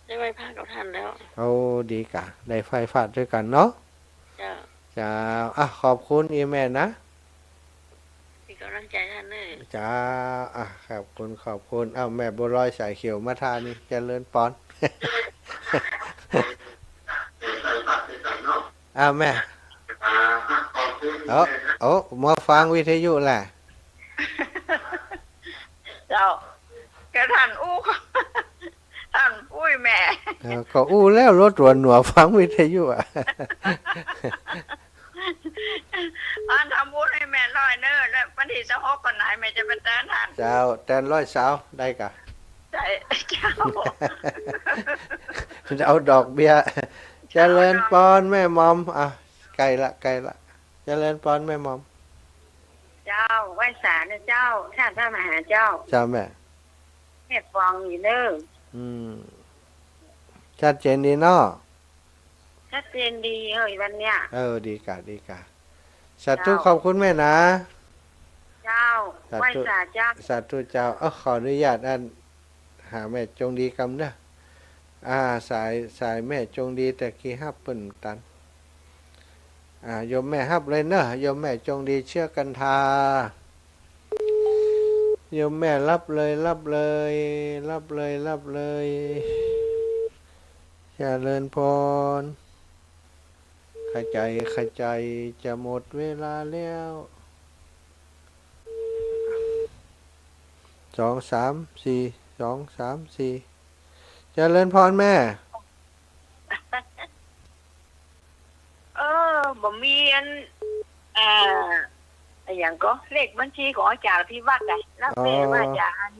ได้ไหว้พระกับท่านแล้ว โอ้ ดีกะ ได้ไหว้พระด้วยกั๋นเนาะ เจ้า เจ้า อ่ะ ขอบคุณอีแม่นะ เป็นกำลังใจ๋ท่านเนอะ เจ้า อ่ะ ขอบคุณ ขอบคุณ อ้าว แม่บัวลอยสายเขียวมาทางนี้ เจริญปอน อ้าว แม่ โอ้ โอ้ มาฟังวิทยุแหละ เจ้า ก็ท่านอู้ ท่านอู้แม่ เออ ก็อู้แล้ว ลดตั๋วหนัวฟังวิทยุอะ อันทำบุญหื้อแม่น้อยเนอะ แล้ววันตี้ซาวหกก่อนไหนแม่จะไปแตนท่าน เจ้า แตนร้อยซาว ได้กะ ใจ้ เจ้า จะเอาดอกเบี้ย เจ้า เจริญปอนแม่หม่อม อ่ะ ใก้ละ ใก้ละ เจริญปอนแม่หม่อม เจ้า ไหว้สาเนอะเจ้า ท่านพระมหาเจ้า เจ้าแม่ แม่ฟังอยู่เนอะ อืม ชัดเจนดีเนาะ ชัดเจนดีเฮ้ยวันเนี้ย เออ ดีกะ ดีกะ สาธุ เจ้า ขอบคุณแม่นะ เจ้า สาธุ ไหว้สาเจ้า สาธุเจ้า เอ้า ขออนุญาตอัน หาแม่จงดีกำเนอะ อ่า สาย สายแม่จงดีแต่กี้ฮับเปิ้นตัน อ่า โยมแม่ฮับเลยเนอะ โยมแม่จงดีเชื้อกันทา โยมแม่ฮับเลย ฮับเลย ฮับเลย ฮับเลย เจริญปอน ขะใจ๋ ขะใจ๋ จะหมดเวลาแล้ว สอง สาม สี่ สอง สาม สี่ เจริญปอนแม่ เออ บ่มีอัน อ่า อะหยังก็ เลขบัญชีของอาจ๋ารย์อภิวัฒน์อะ แล้ว อ๋อ แม่ว่าจะอัน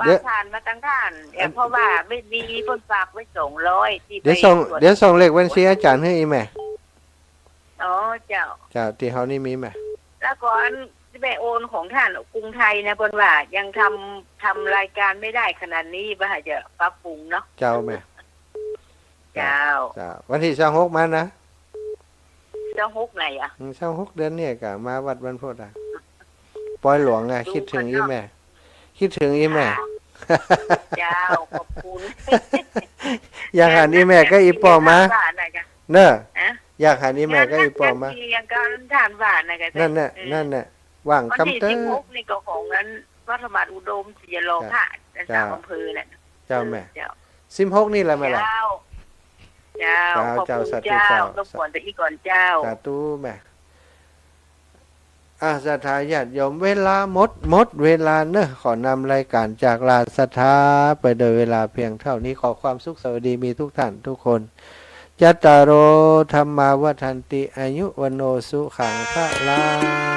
เดี๋ยว ว่าผ่านมาตังท่าน อัน เพราะว่าแม่มีเปิ้นฝากไว้สองร้อย ตี้ เดี๋ยวส่ง ไปตรวจ เดี๋ยวส่งเลขบัญชีอาจ๋ารย์หื้ออีแม่ อ๋อ เจ้า เจ้า ตี้เฮานี่มีแม่ แล้วก็อันแม่โอนของท่านกรุงไทยนะ เปิ้นว่ายังทำ ทำรายการไม่ได้ขนาดนี้ ว่าจะปรับปรุงเนาะ เจ้าแม่ เจ้า เจ้า วันตี้ซาวหกมานะ ซาวหกไหนอะ อืม ซาวหกเดือนนี้กะ มาวัดวันพุธอะ ปอยหลวงอะ ดู คิดเถิง ก่อนเนาะ อีแม่ คิดเถิงอีแม่ ค่ะ เจ้า ขอบคุณ อยากหันอีแม่กับอีป้อมา งานนั้น เนอะ ฮะ อยากหันอีแม่กับอีป้อมา งานนั้น ยังก็ท่านว่านะกะ นั่นแหละ เออ นั่นแหละ ว่าง วันตี้ กำเตอ สิบหกนี่ก็ของนั้น วัดธรรมอุดม ศิยะลอ เจ้า พระ เจ้า เจ้าอำเภอน่ะ เจ้าแม่ เออ เจ้า สิบหกนี่แหละแม่ล่ะ เจ้า เจ้า เจ้า ขอบคุณ เจ้า สาธุ เจ้า เจ้า รบกวนแต่อี้ก่อนเจ้า สาธุแม่ อ่ะ ศรัทธาญาติโยม เวลาหมด หมดเวลาเนอะ ขอนำรายการจากลาศรัทธาไปโดยเวลาเพียงเท่านี้ ขอความสุขสวัสดีมีทุกท่านทุกคน จัตตาโร ธัมมา วัฑฒันติ อายุ วัณโณ สุขัง พลัง